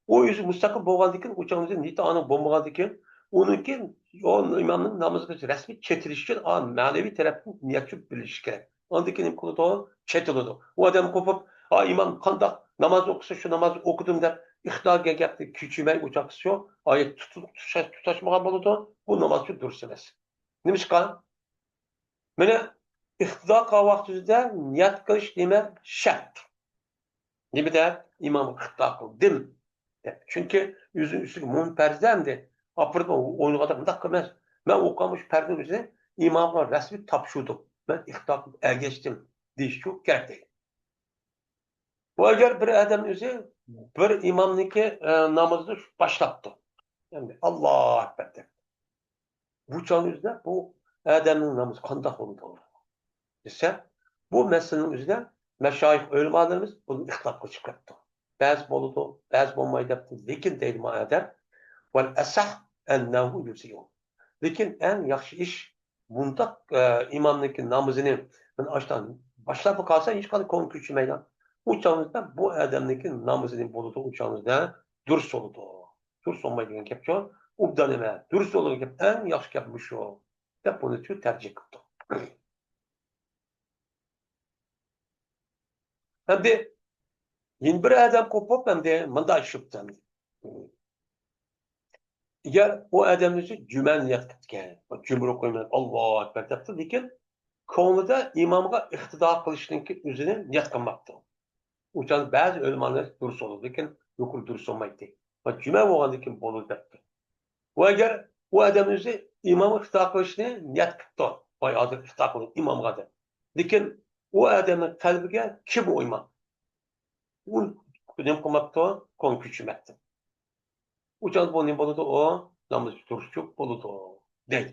ئۇ ئۆزى مۇستەقىل بولغاندىكىن، ئۇ چاغدا نىيىتى ئانا بولمىغاندىكىن، ئۇنىڭكى ئۇ ئىمامنىڭ نامىزىغا رەسمىي چېتىلىش ئۈچۈن، ئا، مەنىۋى تەرەپتىن نىيەت قىلىپ بىلىشى كېرەك. ئاندىن كېيىن نېمە قىلىدۇ؟ چېتىلىدۇ. ئۇ ئادەم قوپۇپ، ئا، ئىمام قانداق ناماز ئوقۇسا، شۇ نامازنى ئوقۇدۇم دەپ، ئىقتىدا دېگەن گەپنى كۆچۈرمەي، ئۇ چاغقىسى شۇ ئايەت تۇتۇش-، تۇتاشمىغان بولىدۇ. بۇ ناماز ئۈچۈن دۇرۇس ئەمەس. نېمىشقا؟ مانا ئىقتىدا قىلغان ۋاقتىمىزدا نىيەت قىلىش نېمە؟ شەرت. نېمە دەپ؟ ئىمامغا ئىقتىدا قىلدىم دەپ. چۈنكى ئۆزىنىڭ ئۈستىگە مۇھىم پەرزدە ئەمدى ئاپىرىپ ئوينىغاندا مۇنداق ئەمەس. مەن ئوقۇغان مۇشۇ پەرزنى ئۆزى ئىمامغا رەسمىي تاپشۇردۇم. مەن ئىقتىدا قىلىپ ئەگەشتىم دېيىشچۇ كېرەك دەيدۇ. بۇ ئەگەر بىر ئادەم ئۆزى بىر ئىمامنىڭكى، ئە، نامىزىنى باشلاپتۇ. ئەمدى ئاللاھۇ ئەكبەر دەپ. بۇ چاغنىڭ ئۆزىدە بۇ ئادەمنىڭ نامىزى قانداق بولىدۇ دېسە، بۇ مەسىلىنىڭ ئۆزىدە مەشايىخ ئۆلىمالىرىمىز بۇنى ئىختىلاپقا چىقىرىپتۇ. بەزى بولىدۇ، بەزى بولمايدۇ دەپتۇ. لېكىن دەيدۇ ما ئادەم، ۋەل ئەسەھ ئەننەھۇ يۇجزىئۇ. لېكىن ئەڭ ياخشى ئىش، بۇنداق، ئە، ئىمامنىڭكى نامىزىنى مانا ئاشۇنداق باشلاپلا قالسا، ھېچقانداق كۆڭۈل كۆچۈرمەيدۇ. ئۇ چاغىمىزدا بۇ ئادەمنىڭكى نامىزىنى بولىدۇ، ئۇ چاغىمىزدا دۇرۇس بولىدۇ. دۇرۇس بولمايدۇ دېگەن گەپچۇ. ئوبدان نېمە؟ دۇرۇس بولىدىغان گەپ، ئەڭ ياخشى گەپ مۇشۇ، دەپ بۇنى تەرجىھ قىپتۇ. ئەمدى يەنە بىر ئادەم قوپۇپ، ئەمدى مۇنداق ئىش بوپتۇ ئەمدى. ئەگەر ئۇ ئادەمنىڭ ئۆزى جۈمەنى نىيەت قىپتىكەن، جۈمە رۇكۇنى مەن ئاللاھۇ ئەكبەر دەپتۇ، لېكىن كۆڭلىدە ئىمامغا ئىقتىدا قىلىشنىڭكى ئۆزىنى نىيەت قىلماپتۇ. ئۇ چاغدا بەزى ئۆلىمالار دۇرۇس بولىدۇ، لېكىن يۇقىرى دۇرۇس بولمايتتى. ۋە جۈمە بولغاندىن كېيىن بولىدۇ دەپتۇ. ۋە ئەگەر ئۇ ئادەم ئۆزى ئىمامغا ئىقتىدا قىلىشنى نىيەت قىپتۇ، ۋاي ھازىر ئىقتىدا قىلدىم ئىمامغا دەپ. لېكىن ئۇ ئادەمنىڭ قەلبىگە كىم ئۇ ئىمام؟ ئۇ نېمە قىلماپتۇ؟ كۆڭۈل كۆچۈرمەپتۇ. ئۇ چاغدا بۇ نېمە بولىدۇ؟ ئۇ نامىزى دۇرۇسچۇ بولىدۇ، دەيدۇ.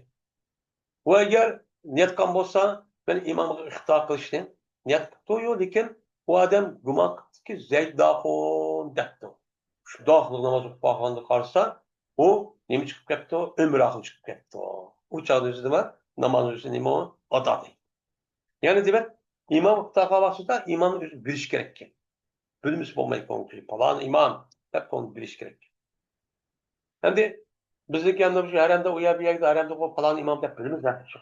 ئۇ ئەگەر نىيەت قىلغان بولسا، مەن ئىمامغا ئىقتىدا قىلىشنى نىيەت قىپتۇ، يو، لېكىن ئۇ ئادەم گۇمان قىپتۇكى، زەيدىن ئاخۇن دەپتۇ. شۇنداق ناماز ئوقۇپ قالغاندا قارىسا، ئۇ نېمە چىقىپ كەپتۇ؟ ئۆمرە ئاخۇن چىقىپ كەپتۇ. ئۇ چاغدا ئۆزى نېمە؟ نامازنىڭ ئۆزى نېمە؟ ئادا دەيدۇ. يەنى دېمەك، ئىمام ئىقتىدا قالغان ۋاقتىدا ئىمامنىڭ ئۆزى بىلىشى كېرەككەن. بىلمىسە بولمايدىكەن، پالان ئىمام دەپ ئۇنى بىلىش كېرەك. ئەمدى بىزنىڭكى ئەمدى شۇ ھەرەمدە ئۇ يەر بۇ يەردە ئۇ پالان ئىمام دەپ بىلىمىز ھەقىقەت شۇ.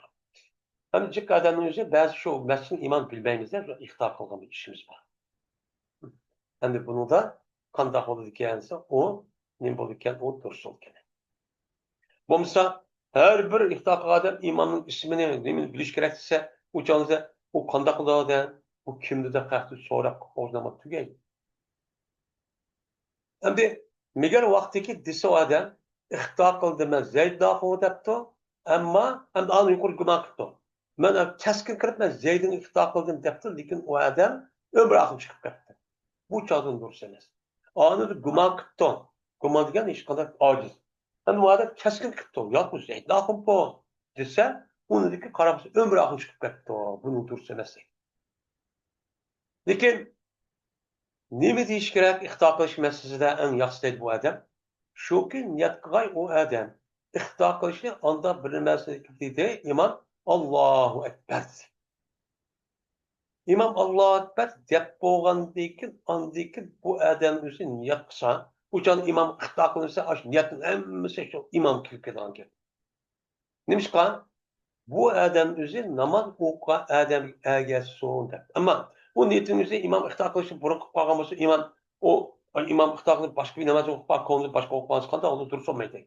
ئەمدى جىق ئادەمنىڭ ئۆزى بەزى شۇ مەسچىتنىڭ ئىمامىنى بىلمەيمىز دەپ ئىقتىدا قىلغان بىر ئىشىمىز بار. ئەمدى بۇنىڭدا قانداق بولىدىكەن دېسە، ئۇ نېمە بولىدىكەن، ئۇ دۇرۇس بولىدىكەن. بولمىسا، ھەر بىر ئىقتىدا قىلغان ئادەم ئىمامنىڭ ئىسمىنى، نېمىنى بىلىش كېرەك دېسە، ئۇ چاغدا ئۇ قانداق قىلىدۇ؟ ئۇ كىمدۇ دەپ ھەقتە سوراپ قويۇپ ناماز تۈگەيدۇ. ئەمدى مېگەر ۋاقتىكى دېسە ئۇ ئادەم، ئىقتىدا قىلدىم مەن زەيدنى ئاخۇنى دەپتۇ، ئەمما ئەمدى ئاندىن يۇقىرى گۇمان قىپتۇ. مەن كەسكىن كىرىپ مەن زەيدنى ئىقتىدا قىلدىم دەپتۇ، لېكىن ئۇ ئادەم ئۆمرە ئاخۇن چىقىپ كەپتۇ. بۇ چاغدىن دۇرۇس ئەمەس. ئانىدا گۇمان قىپتۇ. گۇمان دېگەن ھېچقانداق ئاجىز. ئەمدى ئۇ ئادەم كەسكىن قىپتۇ. ياق، بۇ زەيدنى ئاخۇن بۇ دېسە، ئۇنىڭدىكى قارىمىسا ئۆمرە ئاخۇن چىقىپ كەپتۇ. بۇنىڭ دۇرۇس ئەمەس. لېكىن نېمە دېيىش كېرەك ئىقتىدا قىلىش مەسىلىسىدە ئەڭ ياخشى دەيدۇ بۇ ئادەم؟ شۇكى نىيەت قىلغاي ئۇ ئادەم. ئىقتىدا قىلىشنى ئاندا بىر نېمە دېدى ئىمام، ئاللاھۇ ئەكبەر دېدى. ئىمام ئاللاھۇ ئەكبەر دەپ بولغاندىن كېيىن، ئاندىن كېيىن بۇ ئادەم ئۆزى نىيەت قىلسا، ئۇ چاغدا ئىمام ئىقتىدا قىلىنسا، ئاشۇ نىيەتنىڭ ھەممىسى شۇ ئىمام كىرىپ كېتىدىغان گەپ. نېمىشقا؟ بۇ ئادەم ئۆزى ناماز ئوقۇغان ئادەمگە ئەگەشسۇن دەپ. ئەمما ئۇ نىيىتىنى ئۆزى ئىمام ئىقتىدا قىلىشنى بۇرۇن قىلىپ قالغان بولسا، ئىمام ئۇ ئىمام ئىقتىدا قىلىپ باشقا بىر ناماز ئوقۇپ قالغان، كۆڭلىدە باشقا ئوقۇپ قالغان قانداق ئۇنى دۇرۇس بولمايدۇ.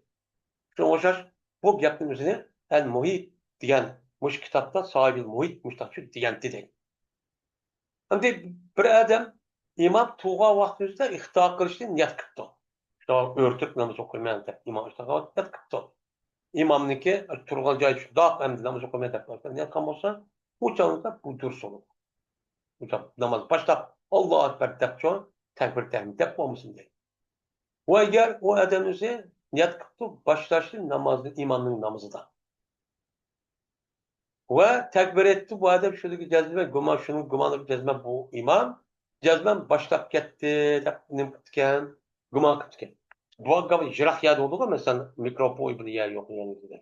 شۇنىڭغا ئوخشاش بۇ گەپنى ئۆزىنى ئەل مۇھىت دېگەن مۇشۇ كىتابتا ساھىبىل مۇھىت مۇشۇنداق دېگەنتى دەيدۇ. ئەمدى بىر ئادەم ئىمام تۇرغان ۋاقتىمىزدا ئىقتىدا قىلىشنى نىيەت قىپتۇ. شۇڭا ئۆرتۈپ ناماز ئوقۇيمەن دەپ ئىمام ئىقتىدا نىيەت قىپتۇ. ئىمامنىڭكى تۇرغان جايى شۇنداق ئەمدى ناماز ئوقۇيمەن دەپ نىيەت قىلغان بولسا، ئۇ چاغدا بۇ دۇرۇس بولىدۇ. ئۇ چاغ ناماز باشلاپ، ئاللاھۇ ئەكبەر دەپچۇ، تەكبىر تەھمىد دەپ بولمىسۇن دەيدۇ. ۋە ئەگەر ئۇ ئادەم ئۆزى نىيەت قىپتۇ، باشلاشنى نامازنى ئىمامنىڭ نامىزىدا. ۋە تەكبىر ئېيتتى، بۇ ئادەم شۇنىڭغا جەزمەن گۇمان، شۇنىڭ گۇمانىغا جەزمەن بۇ ئىمام جەزمەن باشلاپ كەتتى دەپ نېمە قىپتىكەن؟ گۇمان قىپتىكەن. بۇ گەپ يىراق يەردە بولىدىغۇ، مەسىلەن، مىكروفون بىلەن يەر يوق يەرلىكىدە.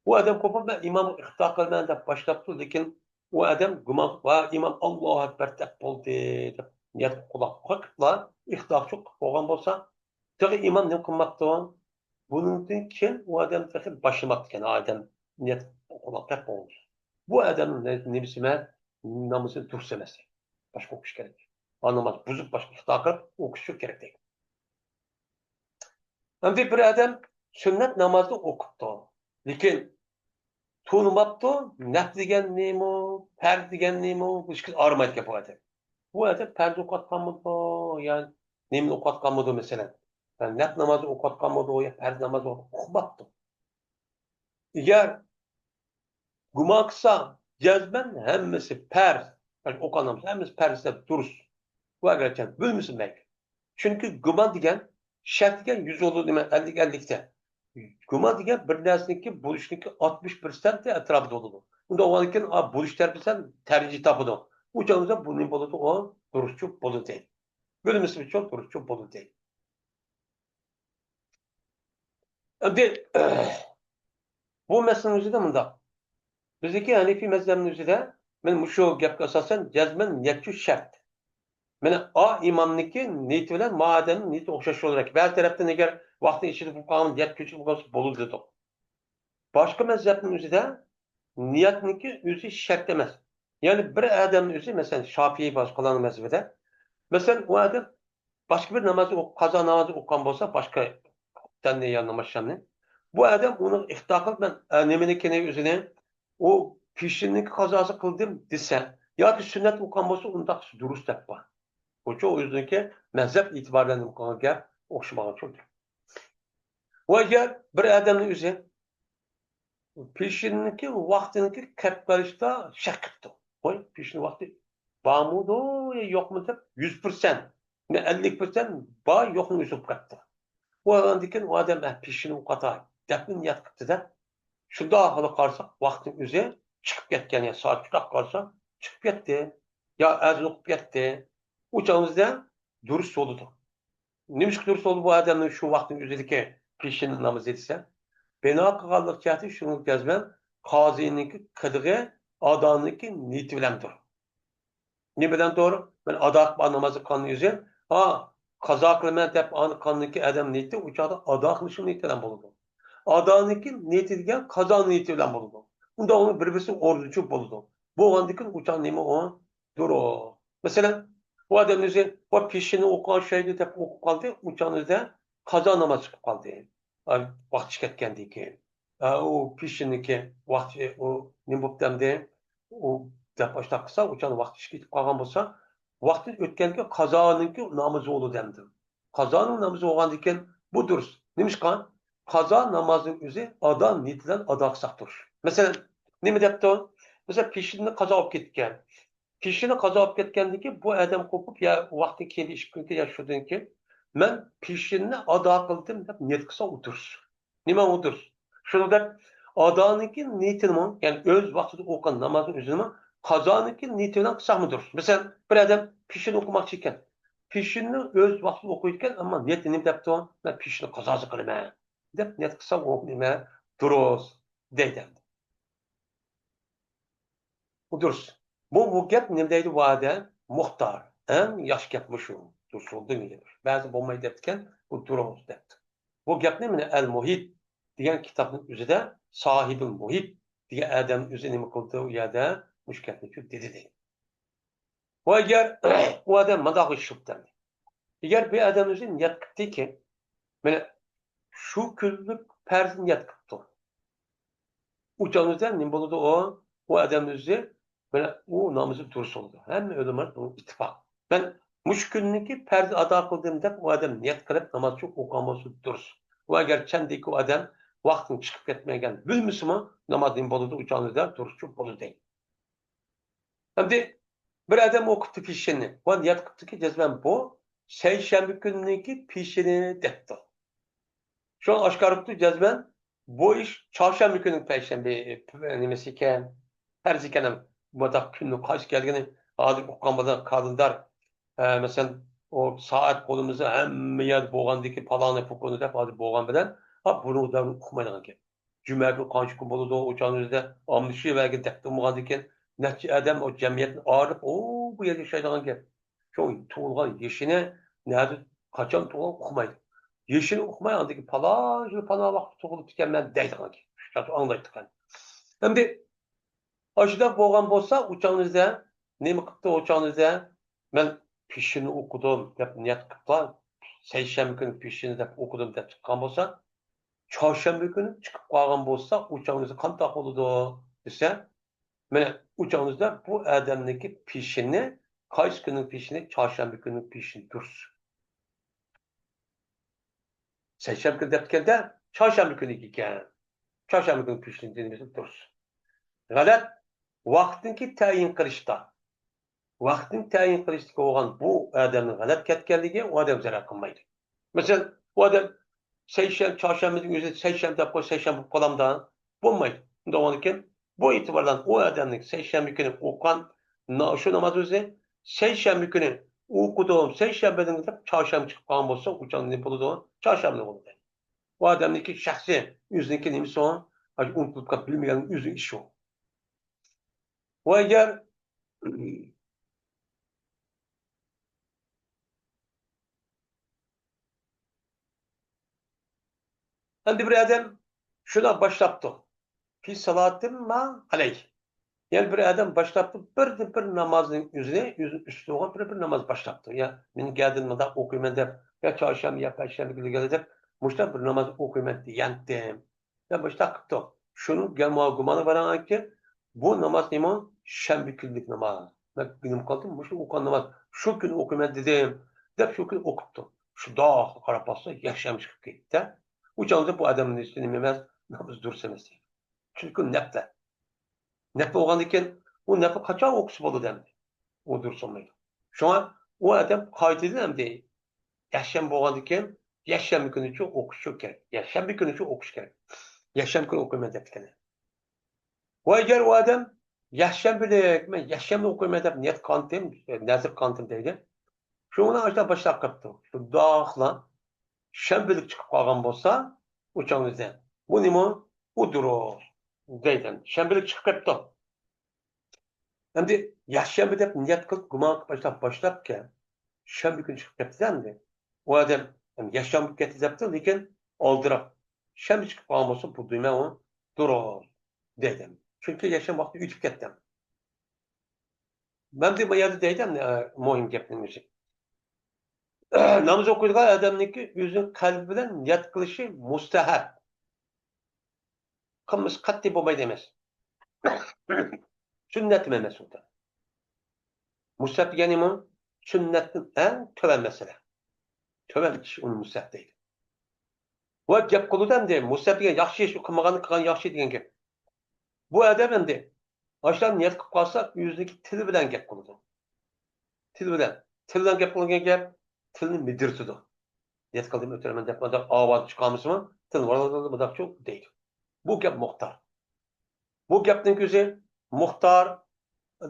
ئۇ ئادەم قوپۇپ، مەن ئىمامغا ئىقتىدا قىلىمەن دەپ باشلاپتۇ، لېكىن ئۇ ئادەم گۇمان قىلىپ، ۋە ئىمام ئاللاھۇ ئەكبەر دەپ بولدى دەپ نىيەت قىلىپ قويۇپلا ئىقتىدا قىلىپ بولغان بولسا، تېخى ئىمام نېمە قىلماپتۇ؟ بۇنىڭدىن كېيىن ئۇ ئادەم تېخى باشلىماپتىكەن، ئادەم نىيەت قىلىپ بولغان. بۇ ئادەمنىڭ نېمىسى ئەمەس، نامىزى دۇرۇس ئەمەس. باشقا ئوقۇش كېرەك. ئا، ناماز بۇزۇپ باشقا ئىقتىدا قىلىپ ئوقۇش كېرەك دەيدۇ. ئەمدى بىر ئادەم سۈننەت نامازنى ئوقۇپتۇ. لېكىن تونۇماپتۇ، نەپ دېگەن نېمە، پەرز دېگەن نېمە، بۇ ئىككىسى ئايرىمايدىكەن بۇ ئادەم. بۇ ئادەم پەرز ئوقۇۋاتقانمىدۇ، يا نېمىنى ئوقۇۋاتقانمىدۇ، مەسىلەن، نەپ نامازى ئوقۇۋاتقانمىدۇ، يا پەرز نامازى ئوقۇپ ئۇقماپتۇ. ئەگەر گۇمان قىلسا، جەزمەن ھەممىسى پەرز، يەنى ئوقۇغان ناماز ھەممىسى پەرز دەپ دۇرۇس. بۇ ئەگەرچە بىلمىسە مەيلى. چۈنكى گۇمان دېگەن، شەك دېگەن يۈز بولىدۇ، نېمە، ئەللىك، ئەللىكتە. گۇمان دېگەن بىر نەرسىنىڭكى بولۇشنىڭكى ئاتمىش پىرسەنتى ئەتراپىدا بولىدۇ. ئۇنداق بولغاندىكىن، ئا، بولۇش تەرىپى دېسەم، دەرىجە تاپىدۇ. ئۇ چاغدا بۇ نېمە بولىدۇ؟ ئۇ دۇرۇسچۇ بولىدۇ. بىلمىسە ئۇچۇن دۇرۇسچۇ بولىدۇ. ئەمدى، بۇ مەسىلىنىڭ ئۆزىدە مۇنداق. بىزنىڭكى ھەنىفىي مەزھەپنىڭ ئۆزىدە، مەن مۇشۇ گەپكە ئاساسەن، جەزمەن نىيەتچۇ شەرت. مانا، ئا ئىمامنىڭكى نىيىتى بىلەن ما ئادەمنىڭ نىيىتى ئوخشاش بولۇش كېرەك. بەزى تەرەپتىن ئەگەر ۋاقىتنىڭ ئىچىدە بولۇپ قالغان نىيەت كۆچۈرۈپ قالسا بولىدۇ دېدۇق. باشقا مەزھەپنىڭ ئۆزىدە نىيەتنىڭكى ئۆزى شەرت ئەمەس. يەنى بىر ئادەمنىڭ ئۆزى، مەسىلەن، شاپىئىي باشقىلارنىڭ مەزھىپىدە، مەسىلەن، ئۇ ئادەم باشقا بىر نامازنى ئوق-، قازا نامازنى ئوقۇغان بولسا، باشقا ئوقۇپتەننى يا ناماز شامنى، بۇ ئادەم ئۇنىڭ ئىقتىدا قىلىپ، مەن، ئە، نېمىنىڭكىنى ئۆزىنى، ئۇ پېشىننىڭكى قازاسى قىلدىم دېسە، ياكى سۈننەت ئوقۇغان بولسا، ئۇنداق دۇرۇس دەپ بار. بۇچۇ ئۆزىنىڭكى مەزھەپ ئېتىبارى بىلەن نېمە قىلغان گەپ ئوخشىمىغان چۈنكى. ۋە ئەگەر بىر ئادەمنىڭ ئۆزى پېشىننىڭكى ۋاقتىنىڭكى كەپ قېلىشتا شەك قىپتۇ. قوي، پېشىن ۋاقتى بارمىدۇ يا يوقمۇ دەپ يۈز پىرسەنت، يا ئەللىك پىرسەنت بار يوقنى ئۆزى بىلىپ قاپتۇ. ئۇ ئاندىن كېيىن ئۇ ئادەم، ئە، پېشىننى ئوقۇتاي دەپلا نىيەت قىپتۇ-دە. شۇنداق ھالدا قارىساق، ۋاقىتنىڭ ئۆزى چىقىپ كەتكەن، يا سائەت شۇنداق قارىسا، چىقىپ كەتتى. يا ئەزان ئوقۇپ كەتتى. ئۇ چاغىمىزدا دۇرۇس بولىدۇ. نېمىشقا دۇرۇس بولدى بۇ ئادەمنىڭ شۇ ۋاقىتنىڭ ئۆزىدىكى پېشىن نامىزى دېسە، بىنا قىلغانلىق جەھەتى شۇنىڭ جەزمەن قازىنىڭكى قىلىغى ئادانىڭكى نىيىتى بىلەندۇر. نېمە بىلەندۇر؟ مەن ئادا قىلىپ نامازنى قىلغاندىن يۈزۈن، ھا، قازا قىلىمەن دەپ ئانا قىلغاندىكى ئادەم نىيىتى ئۇ چاغدا ئادا قىلىشنىڭ نىيىتى بىلەن بولىدۇ. ئادانىڭكى نىيىتى دېگەن قازا نىيىتى بىلەن بولىدۇ. ئۇندا ئۇنىڭ بىر-بىرسى ئورنىچۇ بولىدۇ. بولغاندىكىن ئۇ چاغ نېمە ئۇ؟ دۇرۇس. مەسىلەن، بۇ ئادەم ئۆزى، ۋە پېشىننى ئوقۇغان ئوخشايدۇ دەپ ئوقۇپ قالدى، ئۇ چاغنىڭ ئۆزىدە قازا ناماز چىقىپ قالدى. ئا، ۋاقتى كەتكەندىن كېيىن. ئا، ئۇ پېشىننىڭكى ۋاقتى، ئۇ نېمە بوپتۇ ئەمدى؟ ئۇ دەپ ئاشۇنداق قىلسا، ئۇ چاغ ۋاقتى ئىشقا كېتىپ قالغان بولسا، ۋاقتى ئۆتكەنكى قازانىڭكى نامىزى بولىدۇ ئەمدى. قازانىڭ نامىزى بولغاندىن كېيىن بۇ دۇرۇس. نېمىشقا؟ قازا نامازنىڭ ئۆزى ئادا نىيىتى بىلەن ئادا قىلساق دۇرۇس. مەسىلەن، نېمە دەپتۇ؟ مەسىلەن، پېشىننى قازا بولۇپ كەتكەن. پېشىنى قازا بولۇپ كەتكەندىن كېيىن بۇ ئادەم قوپۇپ، يا ۋاقتى كېيىن ئىككى كۈنكى يا شۇدىن كېيىن، مەن پېشىننى ئادا قىلدىم دەپ نىيەت قىلسا ئۇ دۇرۇس. نېمە ئۇ دۇرۇس؟ شۇنىڭدەك ئادانىڭكى نىيىتىنىمۇ، يەنى ئۆز ۋاقتىدا ئوقۇغان نامازنىڭ ئۆزىنىمۇ قازانىڭكى نىيىتى بىلەن قىلساقمۇ دۇرۇس. مەسىلەن، بىر ئادەم پېشىنى ئوقۇماقچى ئىكەن. پېشىننى ئۆز ۋاقتىدا ئوقۇيدىكەن، ئەمما نىيىتى نېمە دەپتۇ؟ مەن پېشىننى قازاسى قىلىمەن دەپ نىيەت قىلسا ئۇ نېمە؟ دۇرۇس دەيدۇ. بۇ دۇرۇس. بۇ، بۇ گەپ نېمە دەيدۇ بۇ ئادەم؟ مۇختار. ئەڭ ياخشى گەپ مۇشۇ. دۇرۇس بولدى دېگەن گەپ. بەزى بولمايدۇ دەپتىكەن، بۇ دۇرۇس دەپتۇ. بۇ گەپنى مانا ئەل مۇھىت دېگەن كىتابنىڭ ئۆزىدە ساھىبىل مۇھىت دېگەن ئادەم ئۆزى نېمە قىلدى ئۇ يەردە؟ مۇشۇ گەپنى شۇ دېدى دەيدۇ. ۋە ئەگەر ئۇ ئادەم مۇنداق ئىش قىپتۇ. ئەگەر بىر ئادەم ئۆزى نىيەت قىپتىكى، مانا شۇ كۈنلۈك پەرز نىيەت قىپتۇ. ئۇ چاغدا نېمە بولىدۇ ئۇ؟ ئۇ ئادەم ئۆزى، مانا ئۇ نامىزى دۇرۇس بولىدۇ. ھەممە ئۆلىمالار بۇنىڭغا ئىتتىپاق. مەن مۇشۇ كۈننىكى پەرز ئادا قىلدىم دەپ ئۇ ئادەم نىيەت قىلىپ ناماز ئوقۇغان بولسا دۇرۇس. ۋە ئەگەر چەندىكى ئۇ ئادەم ۋاقتىنى چىقىپ كەتمىگەن بىلمىسىمۇ ناماز نېمە بولىدۇ؟ ئۇ چاغدا دۇرۇس بولىدۇ. ئەمدى بىر ئادەم ئوقۇپتۇ پېشىننى. ۋە نىيەت قىپتۇكى، جەزمەن بۇ سەيشەنبە كۈنىنىڭكى پېشىنى دەپتۇ. شۇڭا ئاشكارا قىپتۇ، جەزمەن بۇ ئىش چارشەنبە كۈنى پەيشەنبە، نېمىسى ئىكەن، پەرز ئىكەن. ھەم بۇنداق كۈننىڭ قايسى كەلگىنى ھازىر ئۇققان بولىدۇ، كالېندار. ئە، مەسىلەن، ئۇ سائەت قولىمىزدا ھەممە يەردە بولغاندىكى پالانى، پۇكۇنى دەپ ھازىر بولغان بىلەن، ھا، بۇنى دەل ئۇقمايدىغان گەپ. جۈمە كۈنى قانچە كۈن بولىدۇ، ئۇ چاغنىڭ ئۆزىدە ئاممىشىۋەرگەن دەپتۇ بولغاندىكىن، نەچچە ئادەم ئۇ جەمئىيەتنى ئايرىپ، ئۇ بۇ يەردە ياشايدىغان گەپ. شۇ تۇغۇلغان يېشىنى نەدە، قاچان تۇغۇلغان ئۇقمايدۇ. يېشىنى ئۇقماي، ئاندىكى پالان يىلى پالان ۋاقىتتا تۇغۇلۇپتىكەنمەن دەيدىغان گەپ. شۇ ئاڭلايدىغان. ئەمدى ئاشۇنداق بولغان بولسا، ئۇ چاغنىڭ ئۆزىدە نېمە قىپتۇ، ئۇ چاغنىڭ ئۆزىدە مەن پېشىننى ئوقۇدۇم دەپ نىيەت قىپلا، سەيشەنبە كۈنى پېشىننى دەپ ئوقۇدۇم دەپ چىققان بولسا، چارشەنبە كۈنى چىقىپ قالغان بولسا، ئۇ چاغنىڭ ئۆزى قانداق بولىدۇ دېسە، مانا ئۇ چاغنىڭ ئۆزىدە بۇ ئادەمنىڭكى پېشىنى، قايسى كۈننىڭ پېشىنى؟ چارشەنبە كۈننىڭ پېشىنى دۇرۇس. سەيشەنبە كۈنى دەپتىكەندە، چارشەنبە كۈنى ئىكەن. چارشەنبە كۈنى پېشىنى دېمىسە دۇرۇس. غەلەت ۋاقىتنىڭكى تەيىن قىلىشتا. ۋاقىتنى تەيىن قىلىشتىكى بولغان بۇ ئادەمنىڭ غەلەت كەتكەنلىكى ئۇ ئادەم زەرەر قىلمايدۇ. مەسىلەن، ئۇ ئادەم سەيشەنبە، چارشەنبىنىڭ ئۆزى سەيشەنبە دەپ قويسا، سەيشەنبە بولۇپ قالامدا؟ بولمايدۇ. ئۇنداق بولغاندىكىن، بۇ ئېتىبار بىلەن ئۇ ئادەمنىڭ سەيشەنبە كۈنى ئوقۇغان نا-، شۇ ناماز ئۆزى سەيشەنبە كۈنى ئوقۇدۇم، سەيشەنبىدىن دەپ چارشەنبە چىقىپ قالغان بولسا، ئۇ چاغ نېمە بولىدۇ؟ چارشەنبە بولىدۇ. ئۇ ئادەمنىڭكى شەخسىي، ئۆزىنىڭكى نېمىسى ئۇ؟ ئۇنتۇلۇپ قېلىپ بىلمىگەن ئۆزىنىڭ ئىشى ئۇ. ۋە ئەگەر ئەمدى بىر ئادەم شۇنداق باشلاپتۇ. في صلاة ما عليه. يەنى بىر ئادەم باشلاپتۇ، بىردىن بىر نامازنىڭ ئۆزىنى، ئۆزىنىڭ ئۈستىدە بولغان بىر، بىر ناماز باشلاپتۇ. يا مېنىڭ گەدىن مۇنداق ئوقۇيمەن دەپ، يا چارشەنبە، يا پەيشەنبە كۈنلىرى دەپ، مۇشۇنداق بىر ناماز ئوقۇيمەن دېگەنتىم. يا مۇشۇنداق قىپتۇ. شۇنىڭ گۇما-، گۇمانى بارغانكى، بۇ ناماز نېمە؟ شەنبە كۈنلۈك ناماز. مەن نېمە قىلدىم؟ مۇشۇ ئوقۇغان ناماز، شۇ كۈنى ئوقۇيمەن دېدىم، دەپ شۇ كۈنى ئوقۇپتۇ. شۇنداق قاراپ باقسا، يەكشەنبە چىقىپ كېتىپتۇ. ئۇ چاغدا بۇ ئادەمنىڭ ئۈستى نېمە ئەمەس؟ نامىزى دۇرۇس ئەمەس. چۈنكى نەپلە. نەپلە بولغاندىكىن، ئۇ نەپلە قاچان ئوقۇسا بولىدۇ ئەمدى؟ ئۇ دۇرۇس بولمايدۇ. شۇڭا ئۇ ئادەم قايتىدىن ئەمدى يەكشەنبە بولغاندىكىن، يەكشەنبە كۈنىچە ئوقۇش كېرەك. يەكشەنبە كۈنىچە ئوقۇش كېرەك. يەكشەنبە كۈنى ئوقۇيمەن دەپتىكەن. ۋە ئەگەر ئۇ ئادەم يەكشەنبىلىك، مەن يەكشەنبە ئوقۇيمەن دەپ نىيەت قىلغانتىم، نەزر قىلغانتىم دەيدۇ. شۇنىڭ بىلەن ئاشۇنداق باشلاپ قاپتۇ. شۇنداقلا شەنبىلىك چىقىپ قالغان بولسا، ئۇ چاغدا بۇ نېمە؟ ئۇ دۇرۇس دەيدۇ. شەنبىلىك چىقىپ قاپتۇ. ئەمدى يەكشەنبە دەپ نىيەت قىلىپ، گۇمان قىلىپ باشلاپ، باشلاپكەن. شەنبە كۈنى چىقىپ كەپتۇ ئەمدى. ئۇ ئادەم ئەمدى يەكشەنبە كەتتى دەپتۇ، لېكىن ئالدىراپ شەنبە چىقىپ قالغان بولسا، بۇ دېمەك ئۇ دۇرۇس دەيدۇ. چۈنكى يەكشەنبە ۋاقتى ئۆتۈپ كەتتى. مەن دە بۇ يەردە دەيدۇ، ئە، مۇھىم گەپنىڭ ئۆزى. ناماز ئوقۇيدىغان ئادەمنىڭكى ئۆزىنىڭ قەلبى بىلەن نىيەت قىلىشى مۇستەھەب. قىلمىسا قەتئىي بولمايدۇ ئەمەس. سۈننەت ئەمەس ئۇ. مۇستەھەب دېگەن نېمە؟ سۈننەتتىن ئەڭ تۆۋەن مەسىلە. تۆۋەن ئىش ئۇنى مۇستەھەب دەيدۇ. ۋە گەپ قىلىدۇ ئەمدى، مۇستەھەب دېگەن ياخشى ئىش، قىلمىغاننى قىلغان ياخشى دېگەن گەپ. بۇ ئادەم ئەمدى ئاشۇنداق نىيەت قىلىپ قالسا، ئۆزىنىڭكى تىلى بىلەن گەپ قىلىدۇ. تىلى بىلەن. تىلى بىلەن گەپ قىلغان گەپ، تىلنى مىدىرىتىدۇ. نىيەت قىلدىم، ئۆتۈرىمەن دەپ، مۇنداق ئاۋاز چىقارمىسىمۇ، تىلنى ۋارىلدىلدىل مۇنداقچۇ دەيدۇ. بۇ گەپ مۇختار. بۇ گەپنىڭ ئۆزى مۇختار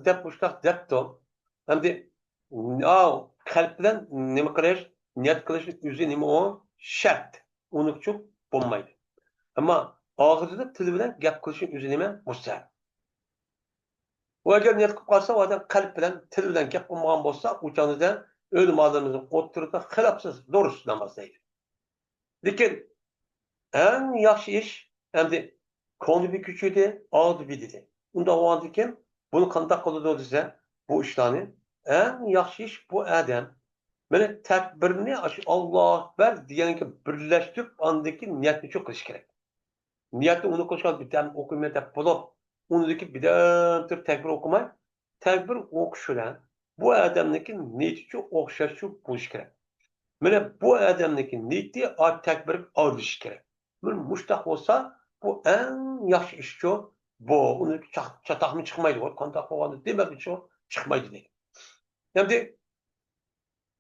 دەپ مۇشۇنداق دەپتۇ. ئەمدى، ئاۋۇ، قەلب بىلەن نېمە قىلىش، نىيەت قىلىشنىڭ ئۆزى نېمە ئۇ؟ شەرت. ئۇنىڭچۇ بولمايدۇ. ئەمما ئاغزىدا تىل بىلەن گەپ قىلىشنىڭ ئۆزى نېمە؟ مۇستەھەب. ئۇ ئەگەر نىيەت قىلىپ قالسا، ئۇ ئادەم قەلب بىلەن، تىل بىلەن گەپ قىلمىغان بولسا، ئۇ چاغدا ئۆلىمالىرىمىزنىڭ ئوتتۇرىدا خىلاپسىز دۇرۇس ناماز دەيدۇ. لېكىن ئەڭ ياخشى ئىش، ئەمدى كۆڭلى بىر كۆچۈردى، ئاغزى بىر دېدى. ئۇنداق بولغاندىكىن بۇنى قانداق قىلىدۇ دېسە، بۇ ئىشلارنى ئەڭ ياخشى ئىش بۇ ئادەم مانا تەكبىرنى ئاشۇ ئاللاھۇ ئەكبەر دېگەنگە بىرلەشتۈرۈپ، ئاندىن كېيىن نىيەتنى شۇ قىلىش كېرەك. نىيەتنى ئۇنى قىلىشقا بىردەم ئوقۇيمەن دەپ بولۇپ، ئۇنىڭدىكى بىردەم تۇرۇپ تەكبىر ئوقۇماي، تەكبىر ئوقۇش بىلەن بۇ ئادەمنىڭكى نىيىتىچۇ ئوخشاشچۇ بولۇشى كېرەك. مانا بۇ ئادەمنىڭكى نىيىتى ئا تەكبىرگە ئارىلىشىشى كېرەك. مانا مۇشۇنداق بولسا، بۇ ئەڭ ياخشى ئىشچۇ. بۇ، ئۇنى چا-، چاتاقمۇ چىقمايدۇ، قانداق بولغاندا دېمەكچۇ چىقمايدۇ دەيدۇ. ئەمدى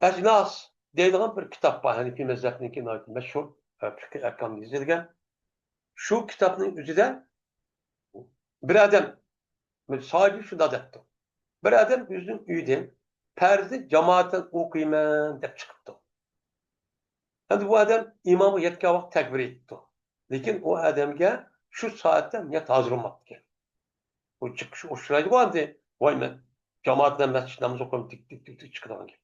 ئەجناس دەيدىغان بىر كىتاب بار، ھەنىفىي مەزھەپنىڭكى ناھايىتى مەشھۇر، ئە، پىقھى ئەھكامدا يېزىلگەن. شۇ كىتابنىڭ ئۆزىدە بىر ئادەم، ساھىبى شۇنداق دەپتۇ. بىر ئادەم ئۆزىنىڭ ئۆيىدىن پەرزنى جامائەت بىلەن ئوقۇيمەن دەپ چىقىپتۇ. ئەمدى بۇ ئادەم ئىمامغا يەتكەن ۋاقىت تەكبىر ئېيتىپتۇ. لېكىن ئۇ ئادەمگە شۇ سائەتتە نىيەت ھازىر بولماپتىكەن. بۇ چىقىش ئۇچرايدىغۇ ئەمدى. ۋاي، مەن جامائەت بىلەن مەسچىت نامىزى ئوقۇيمەن، دىك، دىك، دىك، دىك چىقىدىغان گەپ.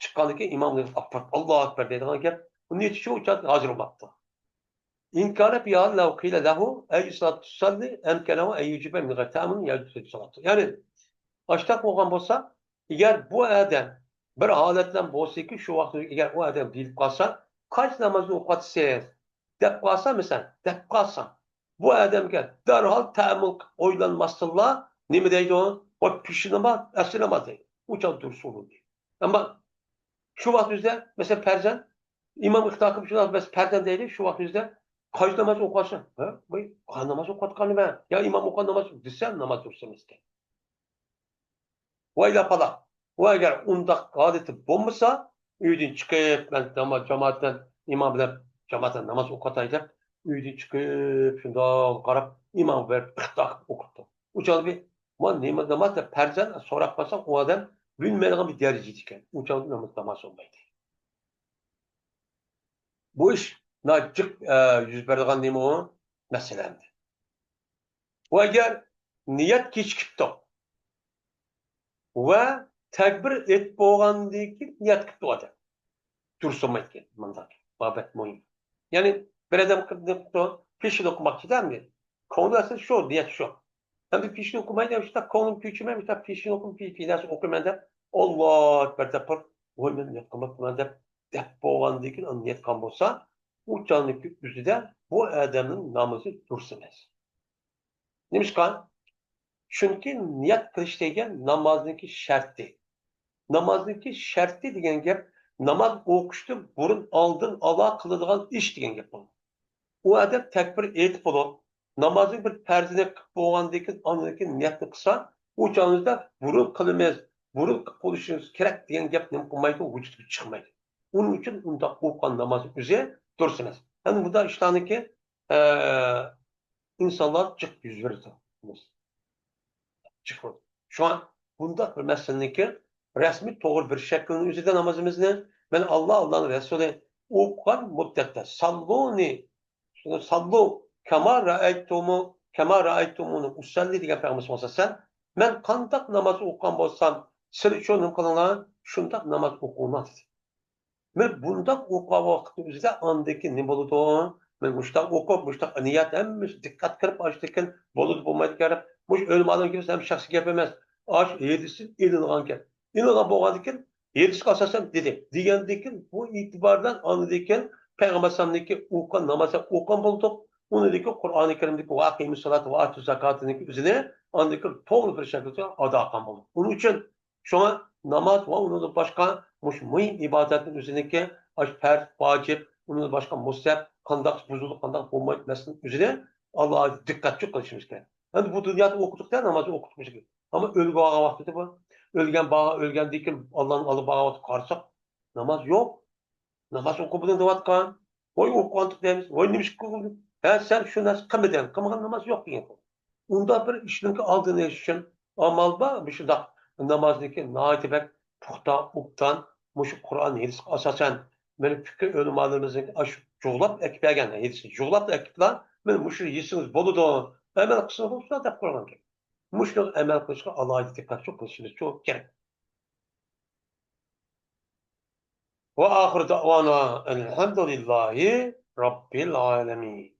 چىققاندىن كېيىن ئىمام ئاپپار، ئاللاھۇ ئەكبەر دەيدىغان گەپ. ئۇ نىيىتى شۇ چاغدا ھازىر بولماپتۇ. إن كان في هذا لو قيل له أي صلاة تصلي أمكنه أن يجيب من غير تأمين يجوز صلاته. يەنى، ئاشتاق بولغان بولسا، ئەگەر بۇ ئادەم بىر ھالەتتە بولسىكى، شۇ ۋاقىتتا ئەگەر ئۇ ئادەم دېيىلىپ قالسا، قايسى نامازنى ئوقۇۋاتىسىز؟ دەپ قالسا، مەسىلەن، دەپ قالسا، بۇ ئادەمگە دەرھال تەمىن قىلىپ ئويلانماستىنلا نېمە دەيدۇ؟ ۋاي، پېشىن ناماز، ئەسلى ناماز دەيدۇ. ئۇ چاغدا دۇرۇس بولدى. ئەمما شۇ ۋاقىت بىزدە، مەسىلەن، پەرزەن، ئىمام ئىقتىدا قىلىپ شۇنداق، بەس پەرزەن دەيلى، شۇ ۋاقىت بىزدە قايسى ناماز ئوقۇۋاتسا، ھە؟ ۋاي، قايسى ناماز ئوقۇۋاتقان نېمە؟ يا ئىمام ئوقۇغان ناماز دېسە، ناماز دۇرۇس ئەمەسكەن. ۋايلا پالا. ۋە ئەگەر ئۇنداق ھالىتى بولمىسا، ئۆيدىن چىقىپ، مەن ناماز، جامائەت بىلەن، ئىمام بىلەن جامائەت بىلەن ناماز ئوقۇۋاتاي دەپ، ئۆيدىن چىقىپ، شۇنداق قاراپ، ئىمامغا بېرىپ ئىقتىدا قىلىپ ئوقۇپتۇ. ئۇ چاغدا بىر، ما نېمە ناماز دەپ پەرزەن سوراپ قالساق، ئۇ ئادەم بىلمەيدىغان بىر دەرىجىدە ئىكەن. ئۇ چاغدا ناماز، ناماز بولمايدۇ. بۇ ئىش ناھايىتى جىق، ئە، يۈز بېرىدىغان نېمە ئۇ؟ مەسىلە ئەمدى. ۋە ئەگەر نىيەت كېچىكىپتۇ ۋە تەكبىر ئېيتىپ بولغاندىن كېيىن نىيەت قىپتۇ ئادەم. دۇرۇس بولمايدىكەن، مۇنداق بابەت مۇھىم. يەنى بىر ئادەم قىپتۇ، پېشىن ئوقۇماقچىدا ئەمدى. كۆڭلى ئەسلى شۇ، نىيەت شۇ. ئەمدى پېشىن ئوقۇمايدۇ، شۇنداق كۆڭلۈم كۆچۈرمەي، مۇشۇنداق پېشىن ئوقۇم، پېشىن نەرسە ئوقۇيمەن دەپ، ئاللاھۇ ئەكبەر دەپ بىر، ۋاي، مەن نىيەت قىلماپتىمەن دەپ، دەپ بولغاندىن كېيىن ئاندىن نىيەت قىلغان بولسا، ئۇ چاغنىڭكى ئۆزىدە بۇ ئادەمنىڭ نامىزى دۇرۇس ئەمەس. نېمىشقا؟ چۈنكى نىيەت قىلىش دېگەن نامازنىڭكى شەرتى. نامازنىڭكى شەرتى دېگەن گەپ ناماز ئوقۇشتىن بۇرۇن ئالدىن ئالا قىلىدىغان ئىش دېگەن گەپ بۇ. ئۇ ئادەم تەكبىر ئېيتىپ بولۇپ، نامازنىڭ بىر پەرزىنى قىلىپ بولغاندىن كېيىن، ئاندىن كېيىن نىيەتنى قىلسا، ئۇ چاغىمىزدا بۇرۇن قىلىمىز، بۇرۇن قىلىپ بولۇشىمىز كېرەك دېگەن گەپ نېمە قىلمايدۇ، ۋۇجۇدقا چىقمايدۇ. ئۇنىڭ ئۈچۈن ئۇنداق ئوقۇغان ناماز ئۆزى دۇرۇس ئەمەس. ئەنە بۇنداق ئىشلارنىڭكى، ئە، ئىنسانلار جىق يۈز بېرىدۇ. جىق بولىدۇ. شۇڭا بۇنداق بىر مەسىلىنىڭكى رەسمىي توغرا بىر شەكىلنىڭ ئۆزىدە نامازىمىزنى، مەن ئاللا، ئاللانىڭ رەسۇلى ئوقۇغان مۇددەتتە، ساللۇنى، ساللۇ كەما رەئەيتۇمۇ، كەما رەئەيتۇمۇنى ئۇسەللى دېگەن پەيغەمبەر سەللەللاھۇ ئەلەيھى ۋەسەللەم، مەن قانداق ناماز ئوقۇغان بولسام، سىلەر شۇ نېمە قىلىڭلار، شۇنداق ناماز ئوقۇڭلار دېدى. مەن بۇنداق ئوقۇغان ۋاقىتنىڭ ئۆزىدە ئاندىكى نېمە بولىدۇ؟ مەن مۇشتاق ئوقۇپ، مۇشتاق نىيەت ھەممىسى دىققەت قىلىپ ئاشتىكىن بولىدۇ، بولمايدۇ گەپ. مۇشۇ ئۆلىمالارنىڭ گېپى ھەم شەخسىي گەپ ئەمەس. ئاش ھەدىستىن ئېلىنغان گەپ. ئېلىنغان بولغاندىكىن ھەدىسكە ئاساسەن دېدى. دېگەندىكىن بۇ ئېتىبار بىلەن ئاندىكىن پەيغەمبەر ئەلەيھىسسالامنىڭكى ئوقۇغان نامازى ئوقۇغان بولدۇق. ئۇنىڭدىكى قۇرئانى كەرىمدىكى ۋە ئەقىمۇس سالات ۋە ئاتۇز زاكاتىنىڭكى ئۆزىنى ئاندىكى توغرا بىر شەكىلدە ئادا قىلغان بولدۇق. ئۇنىڭ ئۈچۈن شۇڭا ناماز ۋە ئۇنىڭدىن باشقا مۇشۇ مۇھىم ئىبادەتنىڭ ئۆزىنىڭكى ئاشۇ پەرز، ۋاجىپ، ئۇنىڭدىن باشقا مۇستەھەب، قانداق بۇزۇلىدۇ، قانداق بولمايدۇ، مەسىلىنىڭ ئۆزىنى ئالاھىدە دىققەتچى قىلىشىمىز كېرەك. ئەمدى بۇ دۇنيادا ئوقۇدۇق-دە، ناماز ئوقۇتۇپ بولسا كېرەك. ئەمما ئۆلگەن بارغان ۋاقتىدا بۇ، ئۆلگەن بارغان، ئۆلگەندىن كېيىن ئاللانىڭ ئالدىغا بارغان ۋاقتىدا قارىساق، ناماز يوق. ناماز ئوقۇپ بولدۇڭ دەۋاتقان. ۋاي ئوقۇغانتۇق دەيمىز. ۋاي نېمىشقا قىلدىڭ؟ ھە، سەن شۇ نەرسە قىلمىدىڭ. قىلمىغان ناماز يوق دېگەن. ئۇنداق بىر ئىشنىڭكى ئالدىنى ئېلىش ئۈچۈن ئامال بار. مۇشۇنداق نامازنىڭكى ناھايىتى بەك پۇختا، ئوبدان، مۇشۇ قۇرئان، ھەدىسكە ئاساسەن، مانا پىقىھ ئۆلىمالىرىمىزنىڭ ئاشۇ جۇغلاپ ئەكىپ بەرگەن ھەدىسى، جۇغلاپ ئەكىپلا، مانا مۇشۇنى يېسىڭىز بولىدۇ، ئەمەل قىلسىڭىز بولسا دەپ قويغان گەپ. مۇشۇنىڭغا ئەمەل قىلىشقا ئالاھىدە دىققەت قىلىشىمىز كېرەك. وآخر دعوانا أن الحمد لله رب العالمين.